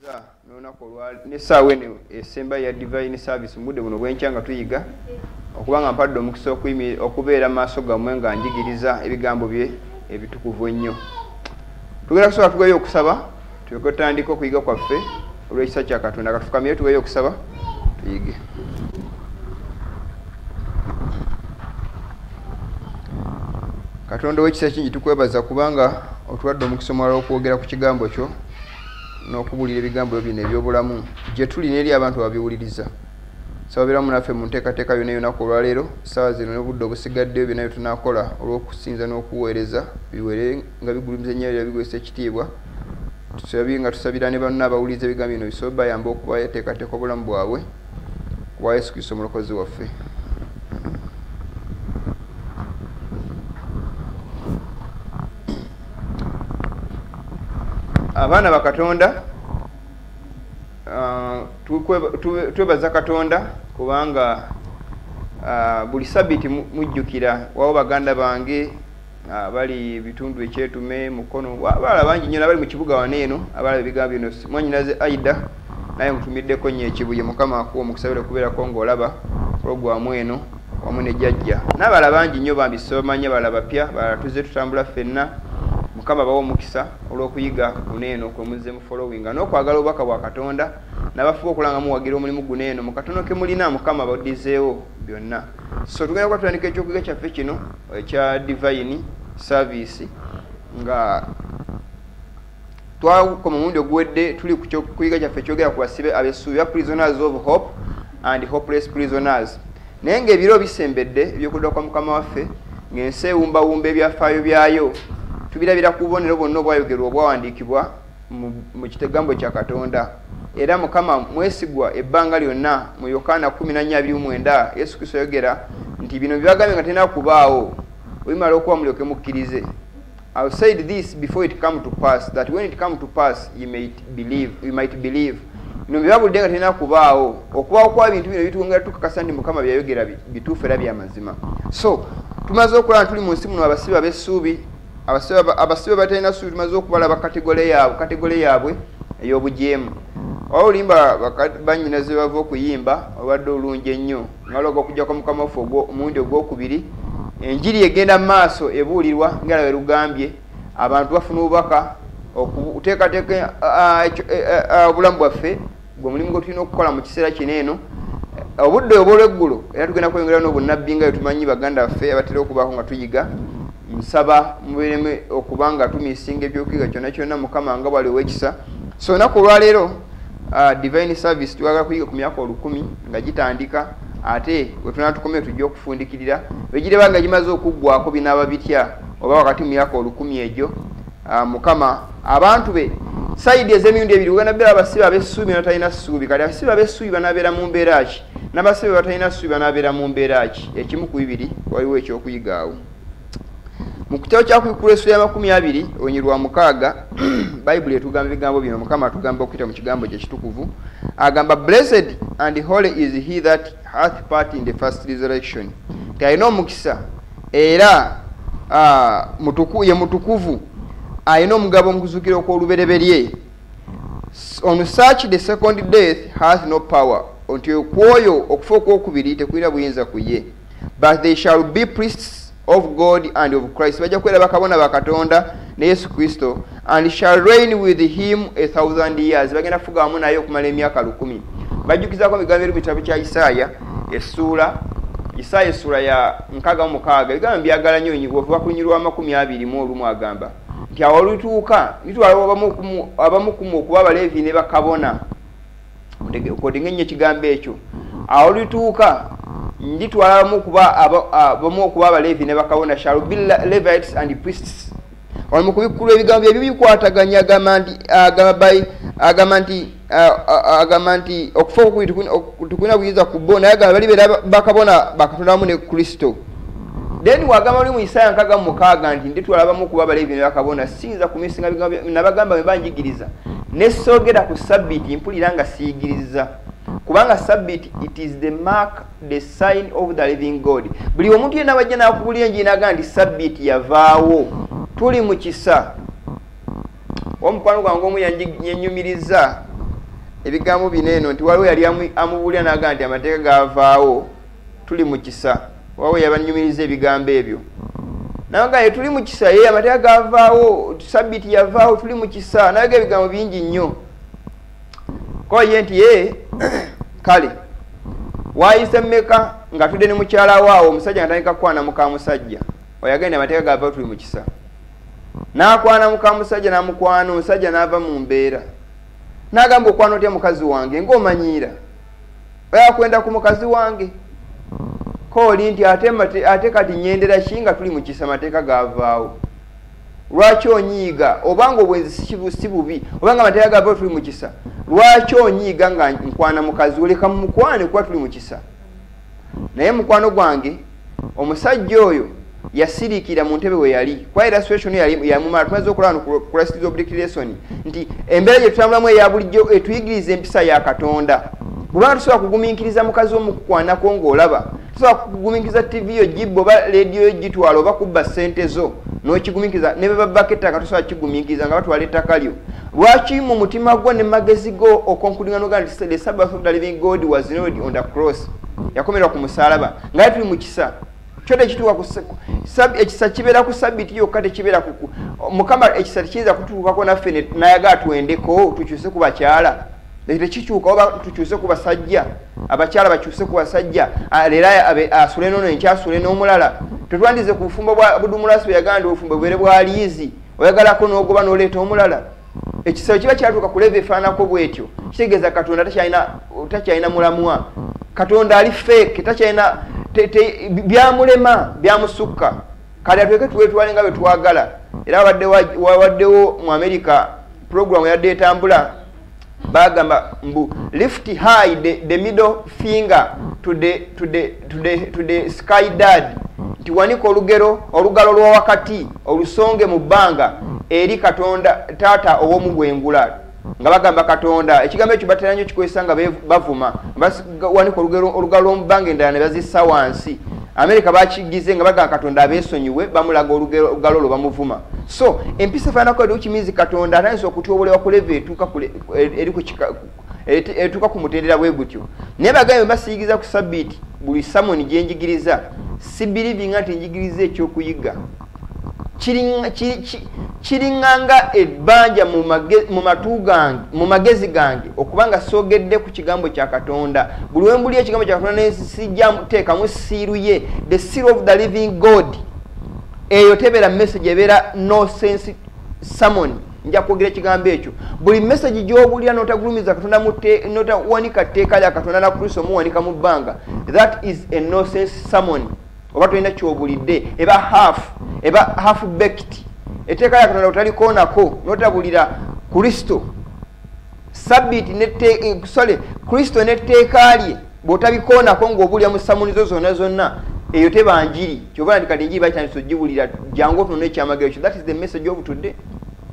N'olunaku n'essaawa eno esemba ya divine service mu budde buno bw'enkya nga tuyiga okubanga mpadde omukisa okubeera mu maaso gammwe nga njigiriza ebigambo bye ebitukuvu ennyo. Tugenda kusooka tugeyo okusaba tulyoke tutandike okuyiga kwaffe olw'ekisa kya Katonda. Katufukamire tugeyo okusaba tuyige. Katonda ow'ekisa kingi tukwebaza kubanga otuwadde omukisa omulala okwogera ku kigambo kyo n'okubuulira ebigambo bino eby'obulamu gye tuli n'eri abantu ababiwuliriza. Nsaba naffe mu nteekateeka yonna ey'olunaku olwaleero, essaawa zino n'obudde obusigaddeyo byonna bye tunaakola olw'okusinza n'okuweereza biwere nga bigulumiza ennyo era bigwesa ekitiibwa. Tusabye nga tusabira ne banna abawuliriza ebigambo bino bisobole bayamba okubateekateeka obulamu bwabwe ku bwa Yesu Kristo omulokozi waffe. Abaana ba Katonda, twebaza Katonda kubanga buli sabiti mujjukira wawo baganda bange bali bitundu ekyetume Mukono, abalala bangi nnyo abali mu kibuga wano eno abalaba ebigambo bino. Mwannyinaze Aida naye nkutumiddeko nnyo ekibuye, Mukama akuwa omukisa bere okubeerako ng'olaba pulogulaamu eno wamu ne jjajja n'abalala bangi nnyo bambi sibamanyi, abalala bapya, abalala tuzze tutambula ffenna. Mukama bawa omukisa olw'okuyiga guno eno kwe muzze mu followinga n'okwagala obubaka bwa Katonda n'abafuba okulanga muwagira omulimu guno eno mu katono ke mulina, Mukama abaddizeewo byonna. So tugenda kuba tutandika ekyokuyiga kyaffe kino ekya divine service nga twakoma omulundi oguwedde tuli ku kyokuyiga kyaffe ekyogera ku basibe ab'essuubi, prisoners of hope and hopeless prisoners. Naye ng'ebiro bisembedde eby'okudda kwa Mukama waffe, ng'ensi ewumbawumba ebyafaayo byayo, tubirabira ku bubonero bwonna obwayogerwa obwawandiikibwa mu kigambo kya Katonda. Era Mukama mwesigwa ebbanga lyonna. Mu Yokaana 14:29 Yesu Kristo ayogera nti bino byebagambye nga terina kubaawo, bwe okuba mulyoke mukkirize. I said this before it come to pass, that when it come to pass you might believe. Bino byebabulidde nga terina kubaawo. Okubaawo kwa bintu bino bitwongera tukakasa nti Mukama byayogera bituufu era byamazima. So tumaze okulaba tuli mu nsi muno abasibe ab'essuubi, abasibe batalina ssuubi, tumaze okubalaba kategole yaabwe ey'obujeemu. Oluyimba bannyinaze bava okuyimba olwadde olungi ennyo nga lwaga okujja kwa Mukama waffe omulundi ogwokubiri. Enjiri egenda mu maaso ebuulirwa nga bwe lugambye, abantu bafuna obubaka okuteekateeka obulamu bwaffe gwe mulimu gwe tulina okukola mu kiseera kino eno. Obudde obw'olweggulo era tugenda kweyongera n'obunnabbi nga bwe tumanyi baganda baffe abatera okubaako nga tuyiga. Nsaba mubeeremu okuba nga tumisinga ebyokuyiga kyonna kyonna Mukama nga bw'ali ow'ekisa. So olunaku olwaleero divine service twagala kuyiga ku myaka 1000 nga gitandika, ate bwe tunaatukomye tujja okufundikirira bwe gireba nga gimaze okuggwako binaaba bitya oba wakati mu myaka 1000 egyo. Mukama abantu be sayidi ez'emirundi ebiri ugenda beera abasibe ab'essuubi n'abatalina ssuubi. Kati abasibe ab'essuubi banaabeera mu mbeera ki n'abasibe batalina ssuubi banaabeera mu mbeera ki? Ekimu ku bibiri waliwo ekyokuyiga awo. Mu kitabo kya Kubikkulwa essula ya 20 olunyiriri lwa 6 Bayibuli etugamba ebigambo bino. Mukama atugamba okuyita mu kigambo kye ekitukuvu, agamba blessed and holy is he that hath part in the first resurrection. Nti alina omukisa era ye mutukuvu alina omugabo mu kuzuukira okw'olubereberye. On such the second death hath no power, nti okwoyo okufa okwokubiri tekulina buyinza ku ye. But they shall be priests of God and of Christ, bajja kubeera bakabona ba Katonda ne Yesu Kristo, and shall reign with him 1,000 years, bagenda kufuga wamu naye okumala emyaka 1000. Bajjukizaako ebigambo ebiri mu kitabo kya Isaaya essuula Isaaya essuula ya 66. Ebigambo mbyagala nnyo, bw'ovuba ku lunyiriri lwa 21 agamba nti awo olutuuka litwala abamu ku mmwe okuba Abaleevi ne bakabona. Okodinga ennyo ekigambo ekyo. Awo olutuuka nditwala abamu okuba Abaleevi ne bakabona, shall be Levites and priests. Wano mu kubikkulwa ebigambo ebyo bikwataganya, agamba nti okufa okubiri tekulina buyinza ku bo, naye agamba balibeera bakabona ba Katonda wamu ne Kristo. Then wagamba oli mu Isaaya 66 nti nditwala abamu okuba Abaleevi ne bakabona, siyinza kumisinga bigambo nabagamba bwe banjigiriza ne soogera ku Sabbiiti mpulira nga siyigiriza, kubanga Sabbiiti it is the mark, the sign of the living God. Buli omuntu yenna bajja n'akubulira enjiri n'agamba nti Sabbiiti yavaawo, tuli mu kisa. Omukwano gwange omu yannyumiriza ebigambo bino eno nti waliwo yali amubuulira n'agamba nti amateeka gavaawo tuli mu kisa. Waliwo yabanyumiriza ebigambo ebyo naga tuli mu kisa, ye amateeka gavaawo, sabiti yavaawo, tuli mu kisa. Naga ebigambo bingi nnyo. Ko ye nti ye kale waayise mmeka nga tudde ne mukyala waawo, omusajja nga tandika kukwana muka musajja. Oyagenda amateeka gavaawo tuli mu kisa, n'akwana muka musajja, n'amukwana omusajja n'ava mu mbeera n'agamba okwana otya mukazi wange ng'omanyiira, oyakwenda ku mukazi wange. Kooli nti ate kati nyendera ki nga tuli mu kisa, amateeka gavaawo. Lwaki onyiiga? Obanga obwenzi si bubi, obanga amateeka gavaawo tuli mu kisa, lwaki onyiiga nga nkwana mukazi? Oleka mukwane kuba tuli mu kisa. Naye mukwano gwange omusajja oyo yasirikira mu ntebe we yali, kuba illustration yamumala. Tumaze okulaba ku Christ's Object Lesson nti embeera gye tutambulamu eya bulijjo etuyigiriza empisa ya Katonda. Bw'obanga tusobola kugumiikiriza mukazi omukukwanako ng'olaba, tusobola kugumiikiriza TV yo gibba oba leediyo yo gitwala oba kubba ssente zo n'okigumiikiriza, ne bwe babbako ettaka tosobola kigumiikiriza nga batwala ettaka lyo. Lwaki mu mutima gwo ne magezi go okonkudinga n'ogamba nti the Sabbath of the living God was nailed on the cross, yakomerwa ku musaalaba, nga tuli mu kisa. Kyo tekituuka ku ekisa kibeera ku sabiti yokka, tekibeera ku Mukama. Ekisa tekiyinza kutuukako naffe nayagala twendeko tukyuse ku bakyala, ekyo tekikyuka, oba tukyuse ku basajja, abakyala bakyuse ku basajja, leero asule n'ono enkya asule n'omulala. Tetwandize ku bufumbo bwa Budumulasi bwe yagamba nti obufumbo bubeere bwa liizi, oyagalako n'ogoba n'oleeta omulala. Ekisa kiba kyatuuka ku level efaanako bwetyo, kitegeeza Katonda takyalina mulamwa. Katonda ali fake, takyalina byamulema, byamusukka. Kale atweke tuwetwale nga bwe twagala. Era wabaddewo mu America program yadde etambula, bagamba mbu lift high the middle finger to the sky dad, nti wanika olugalo lwa wakati olusonge mu bbanga eri Katonda taata ow'omu bwengula, nga bagamba Katonda. Ekigambo ekyo batera nnyo kikozesa nga bavuma, wanika olugalo lw'omu bbanga, endala ne bazissa wansi. Amerika bakigize nga bagamba Katonda abeesonyiwe, bamulaga olugalo lwo bamuvuma. So empisa efaananako eri kimizi Katonda atandise okutyobolewa ku level etuuka ku mutendera bwe gutyo. Naye bagambe basiyigiza ku sabbiiti, buli sermon gye njigiriza si believing nti njigiriza ekyokuyiga, kiringanga ebbanja mu matu gange, mu magezi gange, okubanga soogedde ku kigambo kya Katonda. Buli wembuli ekigambo kya Katonda nesijja teekamu seal ye, the seal of the living God, eyo tebeera message, ebeera no sense sermon. Nja kwogera ekigambo ekyo. Buli message gy'obulira n'otagulumiza Katonda, n'otawanika tteeka lya Katonda na Kristo omuwanika mu bbanga, that is a no sense sermon. Oba tolina kyobulidde, eba half baked. Etteeka lya Katonda otalikoonako n'otabulira Kristo, sabiti, sorry, Kristo n'etteeka lye, bw'otabikoonako ng'obulya mu sermon zo zonna zonna, eyo teba njiri. Kyova nti kati enjiri bakitandisa ogibulira jangu otunone ekyamagero ekyo. That is the message of today,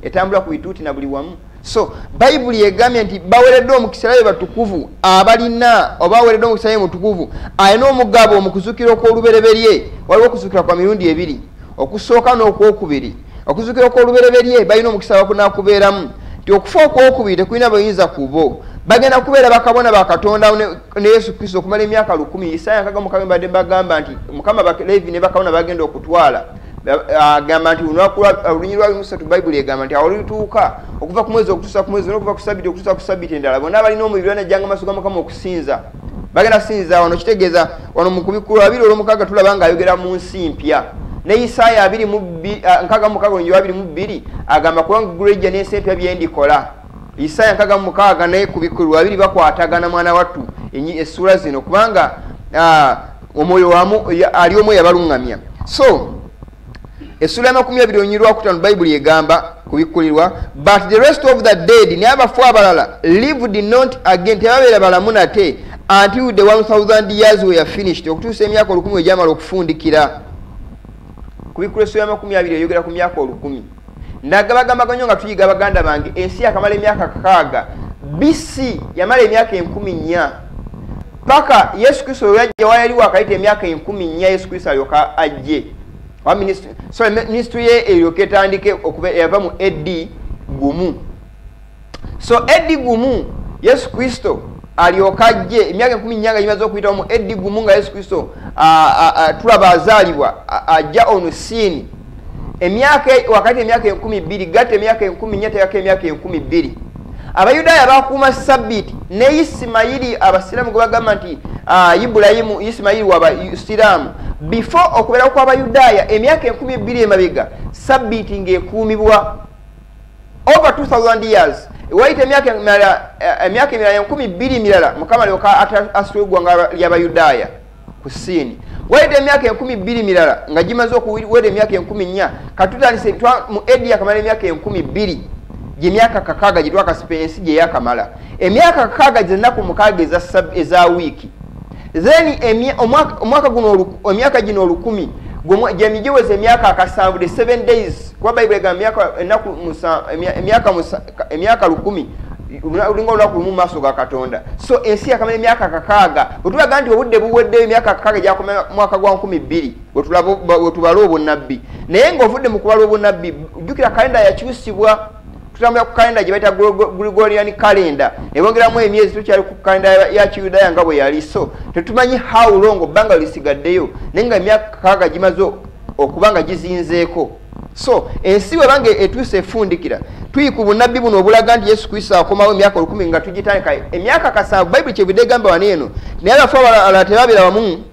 etambula ku bituuti na buli wamu. So Bayibuli egambye nti bawereddwa omukisa be batukuvu abalina, oba bawereddwa omukisa ye mutukuvu alina omugabo mu kuzuukira okw'olubereberye. Waliwo okuzuukira kwa mirundi ebiri, okusooka n'okwokubiri. Okuzuukira okw'olubereberye balina omukisa bakunakubeeramu, nti okufa okwokubiri tekulina buyinza ku bo, bagenda kubeera bakabona ba Katonda ne Yesu Kristo okumala emyaka 1000. Isaaya 66 mbadde mbagamba nti Mukama Baleevi ne bakabona bagenda okutwala. Agamba nti olunyiriri lwa 23, Bayibuli egamba nti awo lulituuka okuva ku mwezi okutuusa ku mwezi n'okuva ku sabiti okutuusa ku sabiti endala, bonna abalina omubiri banajjanga maaso ga Mukama okusinza, bagenda kusinza. Wano kitegeeza wano mu Kubikkulwa 2 olwomukaaga tulaba ng'ayogera mu nsi mpya. Ne Isaaya 66 olunyiriri 22 agamba kubanga eggulu ejja n'ensi empya byendikola. Isaaya 66 ne Kubikkulwa 2 bakwatagana, mwana wattu, essuula zino, kubanga omwoyo wamu ali omu yabaluŋŋamya. So essuula ya 20 olunyiriri lwakutaano, Bayibuli egamba Kubikkulirwa, "But the rest of the dead," naye abafu abalala, "lived not again," tebabeera balamu nate, "until the 1000 years were finished," okutuusa emyaka 1000 egyamala okufundikira. Kubikkulwa essuula ya 20 eyogera ku myaka 1000. Nagabagamba nnyo nga tuyiga, baganda bange, ensi yakamala emyaka 6000 BC, yamala emyaka 4000 paka Yesu Kristo yajja. Wayali wakayita emyaka 4000 Yesu Kristo alyoka ajje. Sorry, ministry ye eryoka etandike okuba yava mu AD 1. So AD 1 Yesu Kristo alyoka ajje emyaka 14 nga gimaze okuyitawo mu AD 1 nga Yesu Kristo tulaba azaalibwa ajja on scene. Emyaka wakati emyaka 2000 gatta emyaka 14 teekako emyaka 2000. Abayudaaya bakuuma sabbiiti ne Isimayiri abasiraamu gwe bagamba nti Ibulayimu Isimayiri w'abasiraamu. Before okubeerawo kw'Abayudaaya emyaka 2000 emabega sabbiiti ng'ekuumibwa over 2000 years. Wayita emyaka emirala 2000 mirala Mukama alyoka asitula eggwanga ly'Abayudaaya ku siini. Wayita emyaka 2000 mirala nga gimaze okuwera emyaka 1400 katutandise mu AD yakamala emyaka 2000 gyemyaka 6 gye twakasipa ensi gye yakamala emyaka 6 zennaku 6 eza wiiki. Then omwaka guno emyaka gino 1000 gyemigiweza emyaka 7 the 7 days kuba Bayibuli egamba emyaka 1000 lulinga olunaku lumu mu maaso ga Katonda. So ensi yakamala emyaka 6 bwe tulaga nti obudde buweddeyo emyaka 6 gyakoma mwaka gwa 2000 bwe tubala obunnabbi. Naye ng'ovudde mu kubala obunnabbi jjukira kalenda yakyusibwa, tutambula ku kalenda gye bayita Gregorian calendar ne bongeramu emyezi, tukyali ku kalenda ya Kiyudaaya nga bwe yali. So tetumanyi how long ebbanga lisigaddeyo naye nga emyaka 6 gimaze okuba nga gizinzeeko. So ensi bwebanga etuuse efundikira tuyi ku bunnabbi buno obulaga nti Yesu Kristo akomawo emyaka 1000 nga tugitandika emyaka 7. Bayibuli kyevudde egamba wano eno naye abafu abalala tebabeera wamu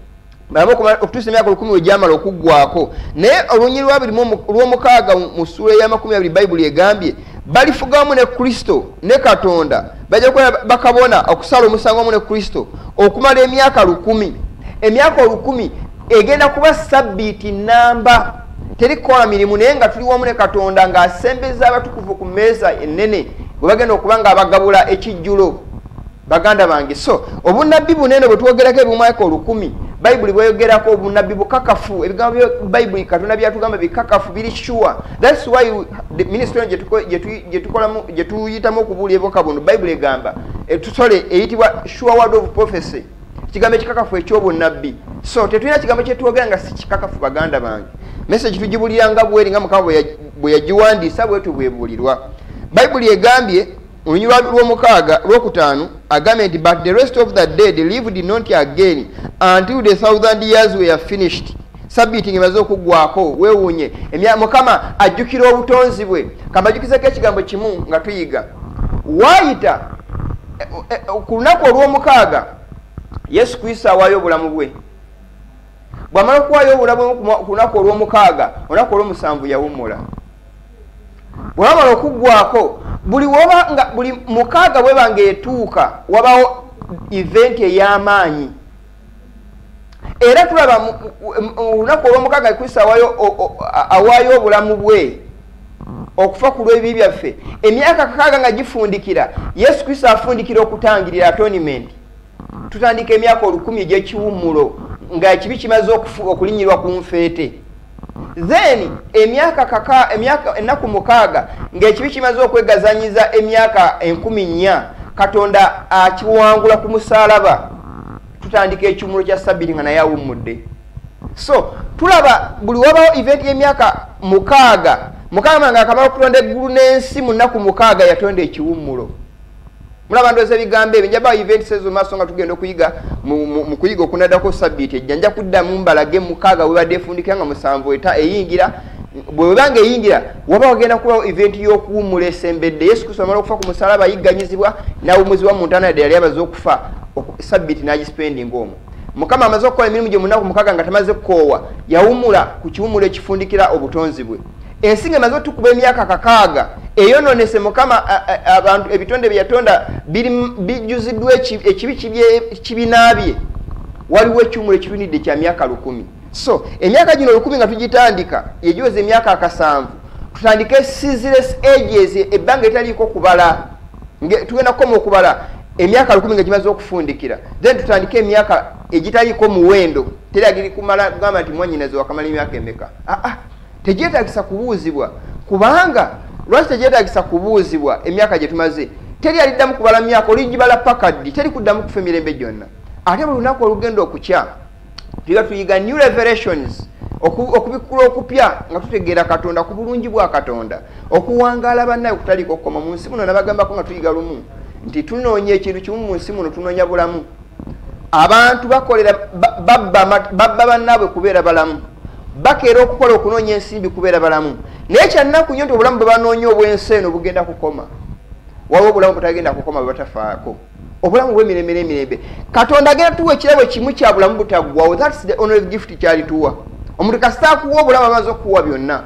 okutuusa emyaka 1000 we gyamala okuggwako. Naye olunyiriri lw'omukaaga mu ssuula eya20 Bayibuli egambye balifugamu ne Kristo ne Katonda bajja kuba bakabona okusala omusango wamu ne Kristo okumala emyaka 1000. Emyaka 1000 egenda kuba sabbiiti namba teri kukola mirimu naye nga tuli wamu ne Katonda ng'asembeza abatukuvu ku mmeeza ennene bwe bagenda okuba nga abagabula ekijjulo. Baganda bange, so obunnabbi bunene bwe twogerako ebimwaka 1000 Bayibuli bweyogerako obunnabbi bukakafu. Ebigambo bya Bayibuli Katonda byatugamba bikakafu, biri sure. That's why the ministry gye tuyitamu okubuulira obubaka buno Bayibuli egamba tusole eyitibwa sure word of prophecy, ekigambo ekikakafu ekyobunnabbi. So tetulina kigambo kyetwogera nga si kikakafu. Baganda bange, message tugibulira nga bweri nga Mukama bwe yagiwandiisa bwetu bwebuulirwa. Bayibuli egambye olunyiriri lw'omukaaga lwokutaano agambye nti but the rest of the dead lived not again until the 1000 years were finished. Sabbiiti ng'emaze okuggwako weewuunye Mukama ajjukira obutonzi bwe. Kambajjukizeko ekigambo kimu nga tuyiga waayita ku lunaku olw'omukaaga Yesu Kristo awaayo obulamu bwe. Bw'amala okuwaayo obulamu bwe ku lunaku olw'omukaaga, olunaku olw'omusanvu yawummula. Bw'amala okuggwako buli woba nga buli mukaaga bweba ng'etuuka wabawo event ey'amaanyi. Era tulaba olunaku olw'omukaaga Kristo awaayo obulamu bwe okufa ku lw'ebibi byaffe. Emyaka 6 nga gifundikira Yesu Kristo afundikira okutangirira atonement. Tutandika emyaka 1000 egy'ekiwummulo nga ekibi kimaze okulinnyirwa ku nfeete. Then emyaka ennaku 6 ng'ekibi kimaze okwegazanyiza emyaka 4000 Katonda akiwangula ku musaalaba. Tutandika ekiwummulo kya sabbiiti nga naye awummudde. So tulaba buli wabawo event y'emyaka 6 Mukama nga akamala okutonda eggulu n'ensi mu nnaku 6 yatonda ekiwummulo. Mulaba ndowooza ebigambo ebyo njabawo events ezo maaso nga tugenda okuyiga mu kuyiga okunaddako sabbiiti ejja nja kuddamu mbalage 6 webadde efundikira nga 7 eyingira. Bwebanga eyingira waba wagenda kubawo event y'okuwummula esembedde. Yesu Kristo amala okufa ku musaalaba ayigganyizibwa n'awummuzibwa mu ntaana yadde yali amaze okufa sabbiiti n'agispendinga omwo. Mukama amaze okukola emirimu gye mu nnaku 6 nga tamaze kukoowa yawummula ku kiwummulo ekifundikira obutonzi bwe. Ensi ng'emaze otukuba emyaka 6 eyonoonese Mukama abantu ebitonde bye yatonda bijjuziddwa ekibi kibinaabye. Waliwo ekiwummulo ekirunidde kya myaka 1000. So emyaka gino 1000 nga tugitandika yegiweza emyaka 7 tutandike ceaseless ages, ebbanga etaliiko kubala. Tugenda kukoma okubala emyaka 1000 nga gimaze okufundikira, then tutandike emyaka egitaliiko muwendo. Teri agiri kumala kugamba nti mwannyinaze wakamala emyaka emeka. Tegyetaagisa kubuuzibwa, kubanga lwaki tegyetaagisa kubuuzibwa? Emyaka gye tumaze teri aliddamu kubala myaka, oligibala paka ddi? Teri kuddamu kufa emirembe gyonna. Ate buli lunaku olugenda okukya tuyiga tuyiga new revelations, okubikkula okupya nga tutegeera Katonda ku bulungi bwa Katonda okuwangaala bannaye okutaliiko okukoma mu nsi muno. Nabagambako nga tuyiga lumu Nti tunoonya ekintu kimu mu nsi muno, tunoonya bulamu. Abantu bakolera babba bannaabwe kubeera balamu, bakeera okukola okunoonya ensimbi kubeera balamu. Naye kyannaku nnyo nti obulamu bwe banoonya obw'ensi eno bugenda kukoma. Waliwo obulamu butagenda kukoma bwe batafaako, obulamu bw'emirembe n'emirembe. Katonda agenda tuwa ekirabo kimu kya bulamu butaggwawo. That's the only gift kyalituwa. Omuntu kasita akuwa obulamu amaze okukuwa byonna.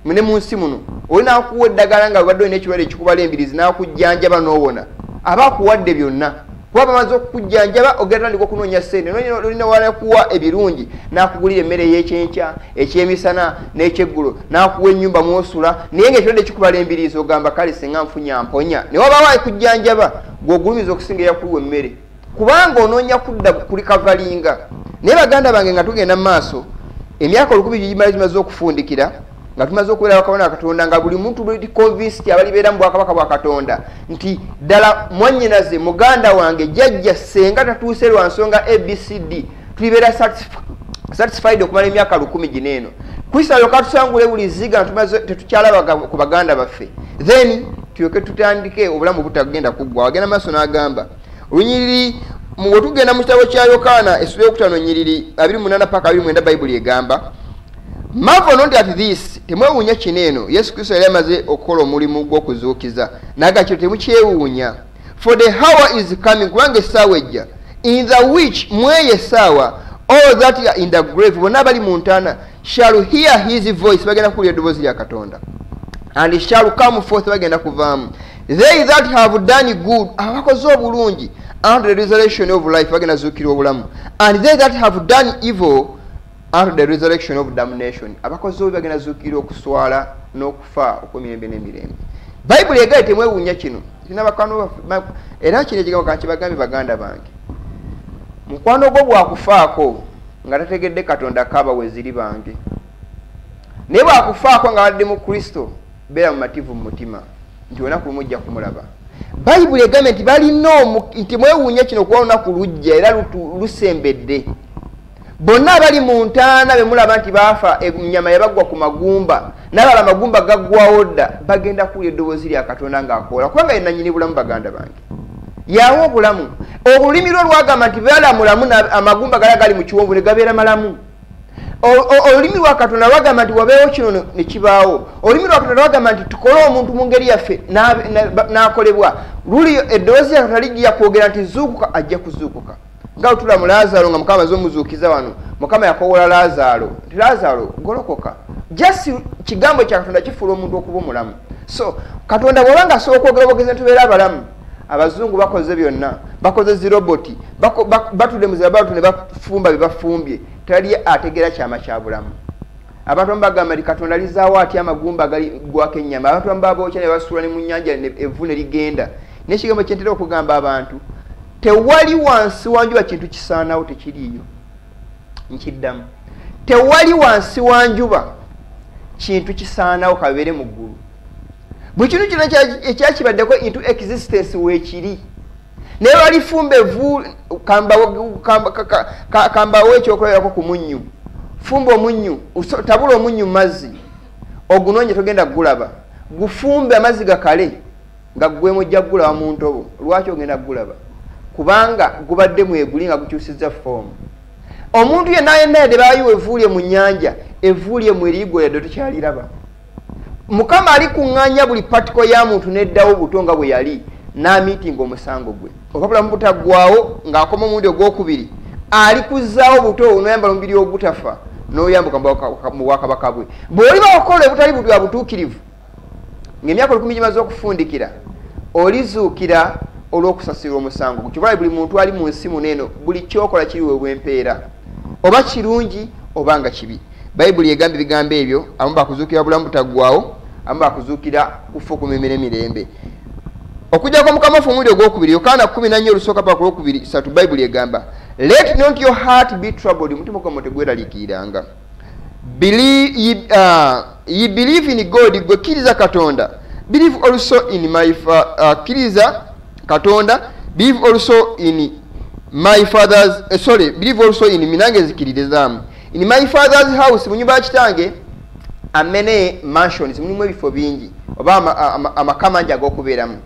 Mune mu nsi muno olina akuwa eddagala nga obadde olina ekirwadde ekikubala embirizi n'akujjanjaba n'owona, aba akuwadde byonna. Kuba bamaze okukujjanjaba ogenda tandika okunoonya ssente, olina walakuwa ebirungi n'akugulira emmere ey'ekyenkya, ekyemisana n'ekyeggulo, n'akuwa ennyumba mw'osula. Naye ng'ekirwadde kikubala embirizi ogamba kale singa nfunya mponya. Ne wabaawo akujjanjaba gw'ogulumiza okusinga eyakuwa emmere, kubanga onoonya kudda kulikavalinga. Naye baganda bange, nga tugenda mu maaso, emyaka 1000 gimala gimaze okufundikira, nga tumaze okubeera bakabona Katonda, nga buli muntu buli convinced abalibeera mu bwakabaka bwa Katonda nti ddala mwannyinaze, muganda wange, jjajja, ssenga tatuuse lwa nsonga ABCD, tulibeera satisfied okumala emyaka 1000 gino eno. Kristo alyoka atusangule buli zziga, tumaze tetukyalaba ku baganda baffe, then tulyoke tutandike obulamu butagenda kuggwa. Agenda maaso n'agamba olunyiriri, bwe tugenda mu kitabo kya Yokaana essula eyokutaano nyiriri 28 paka 29, Bayibuli egamba, "Marvel not at this," temwewuunya kino eno. Yesu Kristo yali amaze okukola omulimu gw'okuzuukiza, naga kino temukyewuunya. "For the hour is coming," kubanga essaawa ejja, "in the which," mweyo essaawa, "all that are in the grave," bonna abali mu ntaana, "shall hear his voice," bagenda kuwulira eddoboozi lya Katonda, "and shall come forth," bagenda kuvaamu. "They that have done good," abakoze obulungi, "unto the resurrection of life," bagenda zuukira obulamu, "and they that have done evil unto the resurrection of damnation," abakoze obubi bagenda zuukira okuswala n'okufa okw'emirembe n'emirembe. Bayibuli egaye temwewuunya kino. Era kino ekigambo kankibagambe baganda bange, mukwano gwo bwakufaako nga tategedde Katonda, kaaba weziri bange. Naye bwakufaako nga badde mu Kristo, beera mumativu mu mutima nti olunaku lumu ojja kumulaba. Bayibuli egambye nti balina nti mwewuunya kino kuba olunaku lujja era lusembedde. Bonna abali mu ntaana be mulaba nti baafa, ennyama yabaggwa ku magumba, n'abala amagumba gaggwawo dda, bagenda kuwulira eddoboozi lya Katonda ng'akoola, kubanga ye nannyini bulamu. Baganda bange, yawa obulamu. Olulimi lwe lwagamba nti beera mulamu, amagumba gala gali mu kiwonvu ne gabeera malamu. Olulimi lwa Katonda lwagamba nti wabeewo kino ne kibaawo. Olulimi lwa Katonda lwagamba nti tukole omuntu mu ngeri yaffe, n'akolebwa. Luli eddoboozi lya Katonda lijja kwogera nti zuukuka, ajja kuzuukuka. Nga tula mu Laazaalo nga Mukama amaze omuzuukiza wano, Mukama yakoowola Laazaalo nti Laazaalo golokoka. Just kigambo kya Katonda kifuula omuntu okuba omulamu. So Katonda bw'oba nga asobola okwogera obwogezi ne tubeera abalamu, abazungu bakoze byonna, bakoze ziroboti, batudde mu zirabatu ne bafumba bye bafumbye, tali ategeera kyama kya bulamu. Abantu abamu bagamba nti Katonda alizaawo atya amagumba agaligwako ennyama. Abantu abamu babookya ne basuula ne mu nnyanja evvu ne ligenda. N'ekigambo kye ntera okugamba abantu, tewali wansi wa njuba kintu kisaanawo, tekiriiyo. Nkiddamu, tewali wansi wa njuba kintu kisaanawo, kabeere mu ggulu. Buli kintu kyonna ekyakibaddeko into existence weekiri. Naye walifumba evvu, kambawo ekyokulabirako ku munnyu. Fumba omunnyu, tabula omunnyu mu mazzi, ogunoonye togenda kugulaba. Gufumbe amazzi gakale nga ggwemu ojja kugulaba mu ntobo. Lwaki ogenda kugulaba? Kubanga gubadde mweguli nga gukyusizza foomu. Omuntu yenna yenna yadde baayiwa evvu lye mu nnyanja, evvu lye mwerigwa yadde tokyaliraba. Mukama alikuŋŋaanya buli patiko ya muntu n'eddawo buto nga bwe yali, n'amiitinga omusango gwe. Oba bulamu butaggwaawo ng'akoma omulundi ogwokubiri, alikuzzaawo buto n'oyambala omubiri ogutafa n'oyambuka mu bwakabaka bwe. Bw'oliba okola ebutali bwa butuukirivu ng'emyaka 1000 gimaze okufundikira, olizuukira olw'okusasirwa omusango. Kyova buli muntu ali mu nsi muno eno, buli kyokola kiriweebwa empeera, oba kirungi oba nga kibi. Bayibuli egamba ebigambo ebyo, abamu bakuzuukira bulamu butaggwaawo, abamu bakuzuukira kufa okumemera emirembe. Okujja kwa Mukama waffe omulundi ogwokubiri, Yokaana 14 olusooka paka olwokubiri 3, Bayibuli egamba, "Let not your heart be troubled," omutima gwammwe tegweraliikiriranga. Ye believe in God," gwe kkiriza Katonda, "believe also in my kkiriza Katonda, believe also in my father's, sorry, believe also in me," nange nzikiririzaamu. "In my father's house," mu nyumba ya kitange, "are many mansions," mulimu ebifo bingi oba amaka mangi ag'okubeeramu.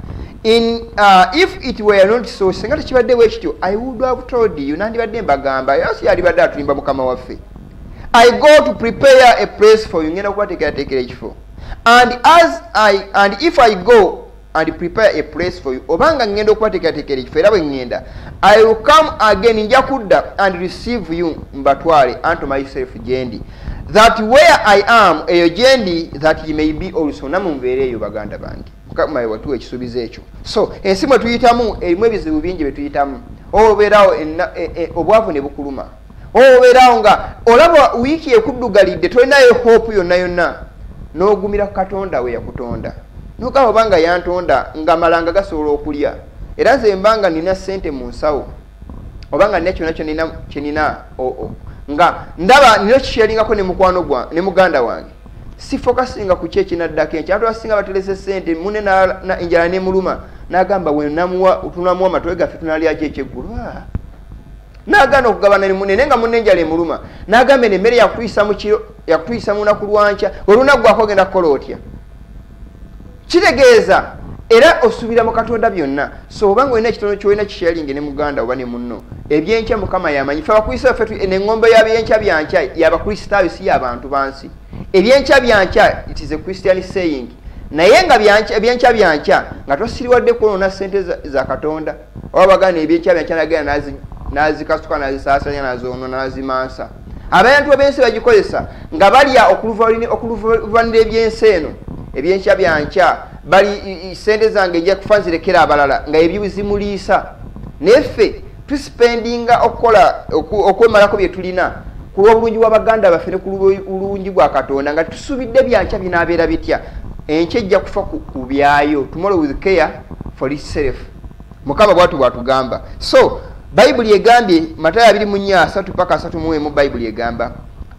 If it were not so, singa tekibadde bwe kityo, I would have told you, nandibadde mbagamba. Yesu yalibadde atulimba Mukama waffe. I go to prepare a place for you, ngenda kubateekerateekera ekifo. And if I go and prepare a place for you, obanga ngenda okubateekerateekera ekifo, era bwe ngenda, I will come again, nja kudda, and receive you, mbatwale, unto myself gyendi, that where I am, eyo gyendi, that ye may be also, nammwe mubeere eyo baganda bange. Mukama watuwa ekisuubizo ekyo. So ensi mwe tuyitamu erimu ebizibu bingi bye tuyitamu. Obeerawo obwavu ne bukuluma, obeerawo nga olaba wiiki ekuddugalidde, tolinayo hope yonna yonna, n'ogumira Katonda we yakutonda, nogamba obanga yantonda nga malanga gasobola okulya, era nze mbanga nina ssente mu nsawo, obanga nina kyonna kyenina, nga ndaba nina okisharingako ne mukwano gwa ne muganda wange, sifokasinga ku ki ekinaddako enkya. Abantu abasinga baterese ssente, mune enjala nemuluma, n'agamba we tunamuwa amatowe gaffe tunalyaki ekyeggulu, n'agaana okugabana ne munne, naye nga munne enjala emuluma, n'agamba eno emmere yakutuyisa mu kiro, yakutuyisa mu lunaku lwankya, olunaggwako ogenda kukola otya? Kitegeeza era osuubira mu Katonda byonna. So obanga olina ekitono kyolina, kisharinge ne muganda oba ne munno. Ebyenkya Mukama yamanyi. Ffe Abakristaayo ffe neŋŋombe y'abyenkya byankya y'Abakristaayo, si y'abantu bansi. Ebyenkya byankya, it is a Christian saying. Naye nga ebyenkya byankya nga tosiriwadde kwonoona ssente za Katonda, oba baganda ebyenkya byankya nagenda n'azikasuka, n'azisaasanya, n'azoonona, n'azimansa. Abantu ab'ensi bagikozesa nga balya okuluvanira ebyensi eno. Ebyenkya byankya, bali sente zange nja kufa nzirekera abalala, nga ebyo zimuliisa. Naye ffe tuspendinga okukola okwemalako bye tulina ku lw'obulungi bwa baganda baffe ne ku lw'obulungi bwa Katonda, nga tusuubidde byankya binaabeera bitya. Enkya ejja kufa ku byayo. Tomorrow with care for itself. Mukama bwatu bwatugamba. So Bayibuli egambye, Matayo 24:30 paka 31, Bayibuli egamba,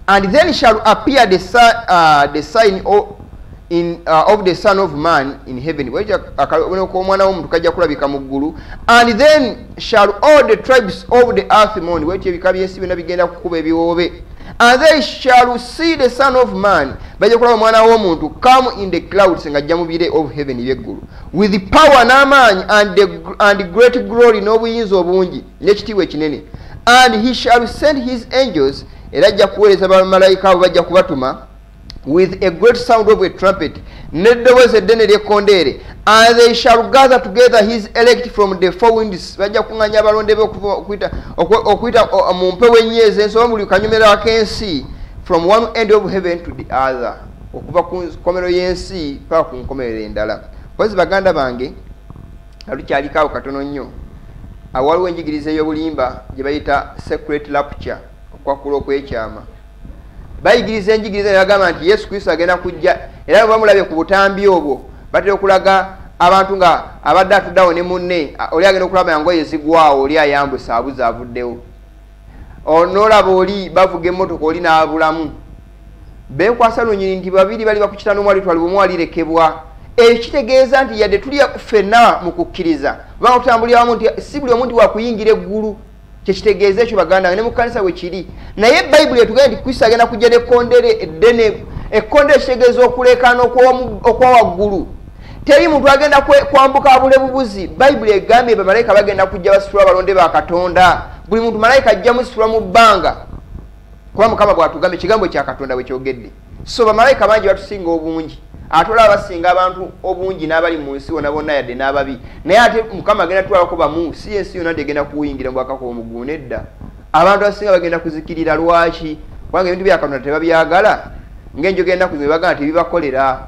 "And then shall appear the sign of the Son of Man in heaven." Akabonero k'Omwana w'Omuntu kajja kulabika mu ggulu. "And then shall all the tribes of the earth mourn." Bwetyo ebika by'ensi byonna bigenda kukuba ebiwoobe. "And they shall see the Son of Man," bajja kulaba Omwana w'Omuntu, "come in the clouds," ng'ajja mu bire, "of heaven," by'eggulu, "with power," n'amaanyi, "and great glory," n'obuyinza obungi n'ekitiibwa ekinene. "And he shall send his angels," era ajja kuweereza bamalayika abo, bajja kubatuma, "with a great sound of a trumpet," n'eddoboozi eddene ly'ekkondeere, "and they shall gather together his elect from the four winds." Bajja kuŋŋanya abalonde be okuyita mu mpewo ennyo ez'ensi, oba buli kanyomero ak'ensi, "from one end of heaven to the other," okuva ku nkomero y'ensi paka ku nkomerero endala. Mpozi baganda bange, nga tukyaliko awo katono nnyo, awo waliwo enjigiriza ey'obulimba gye bayita secret rapture, okwakula okwekyama. Bayigiriza enjigiriza ne bagamba nti Yesu Kristo agenda kujja, era bwe bamulabye ku butambi obwo, batera okulaga abantu nga abadde atuddeawo ne munne, oli agenda okulaba engoye zigwawo, oli ayambusa abuza avuddewo, n'olaba oli bavuga emmotoka, oli n'abulamu. Beekwasa lunyini nti babiri bali bakukita n'omwali twali bwemu alirekebwa. Ekyo kitegeeza nti yadde tuli ffenna mu kukkiriza, kubanga tutambulira wamu, nti si buli omu nti wakuyingira eggulu. Kyekitegeeza ekyo baganda, ne mu kkanisa bwe kiri. Naye Bayibuli etugambye nti Kristo agenda kujja n'ekkondere eddene. Ekkondere kitegeeza okuleekaana okwa waggulu. Teri muntu agenda kwambuka abule bubuzi. Bayibuli egambye bamalayika bagenda kujja basitula abalonde ba Katonda. Buli muntu malayika ajja musitula mu bbanga, kuba Mukama bw'atugambye, ekigambo kya Katonda bwe kyogedde. So bamalayika bangi batusinga obungi, ate olaba basinga abantu obungi n'abali mu nsi wonna bonna, yadde n'ababi. Naye ate Mukama agenda twalako bamu, si ensi yonna nti egenda kuwuyingira mu bwakabaka omuggulu. Nedda, abantu abasinga bagenda kuzikirira. Lwaki? Kubanga ebintu bya Katonda tebabyagala. Ng'enjogera ennaku zino bagamba tebibakolera.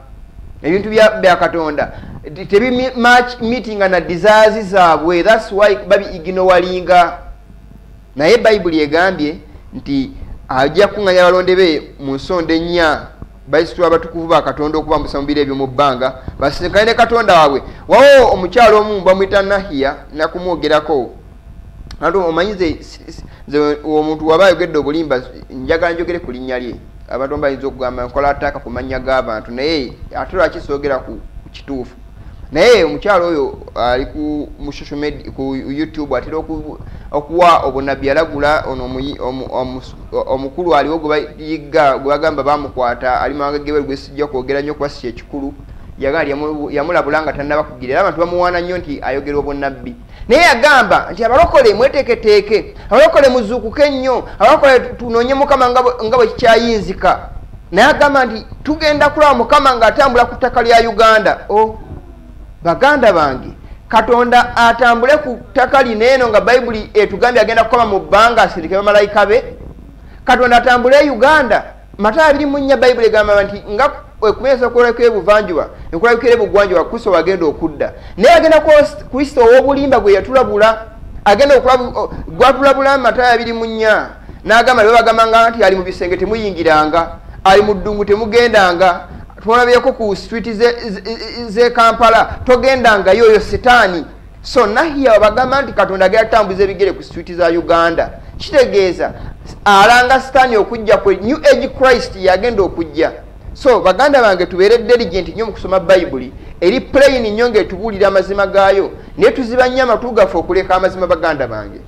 Ebintu bya Katonda tebimeetinga na desires zaabwe, that's why babi ignoringa. Naye Bayibuli egambye nti ajja kuŋŋanya abalonde be mu nsonda ennya, basitula abatukuvu ba Katonda okubambusa mu biro ebyo mu bbanga, basisinkane ne Katonda waabwe. Wawo omukyalo omu bamuyita Nahiya, nakumwogerako. Ate omanyi nze omuntu waba ayogedde obulimba, njagala njogere ku linnya lye. Abantu bayinza okugamba nkola attack ku mannya g'abantu, naye ate lwaki soogera ku kituufu? Naye omukyalo oyo ali ku mu social media, ku YouTube, atera okuwa obunabbi, alagula. Ono omukulu aliwo gwe bayigga, gwe bagamba bamukwata ali mawanga gebweru, gwe sijja kwogera nnyo kuba si kyekikulu. Yagamba yamulabula nga tannaba kugira, era abantu bamuwaana nnyo nti ayogera obunnabbi. Naye yagamba nti abalokole mweteeketeeke, abalokole muzuukuke nnyo, abalokole tunoonye Mukama nga bwe kikyayinzika. Naye agamba nti tugenda kulaba Mukama ng'atambula ku ttaka lya Uganda. O baganda bange, Katonda atambule ku ttaka lino eno nga Bayibuli etugambye agenda kukoma mu bbanga asindike bamalayika be. Katonda atambule e Uganda. Matayo 24 Bayibuli egamba nti nga ekumesa okulabika ebuvanjuba, ekulabikira ebugwanjuba, Kristo wagenda okudda. Naye agenda Kristo ow'obulimba gwe yatulabula, agenda gwatulabula Matayo 24 n'agamba ne bagambanga nti ali mu bisenge temuyingiranga, ali mu ddungu temugendanga, twalabyeko ku street ze Kampala togendangayo, oyo sitaani. So nahiya bagamba nti Katonda agenda kutambuza ebigere ku street za Uganda, kitegeeza alanga sitaani okujja kwe, New Age Christ yagenda okujja. So baganda bange, tubeere diligent nnyo mu kusoma Bayibuli, eri plain nnyo ng'etubuulira amazima gaayo, naye tuziba nnyo amatu gaffe okuleka amazima, baganda bange.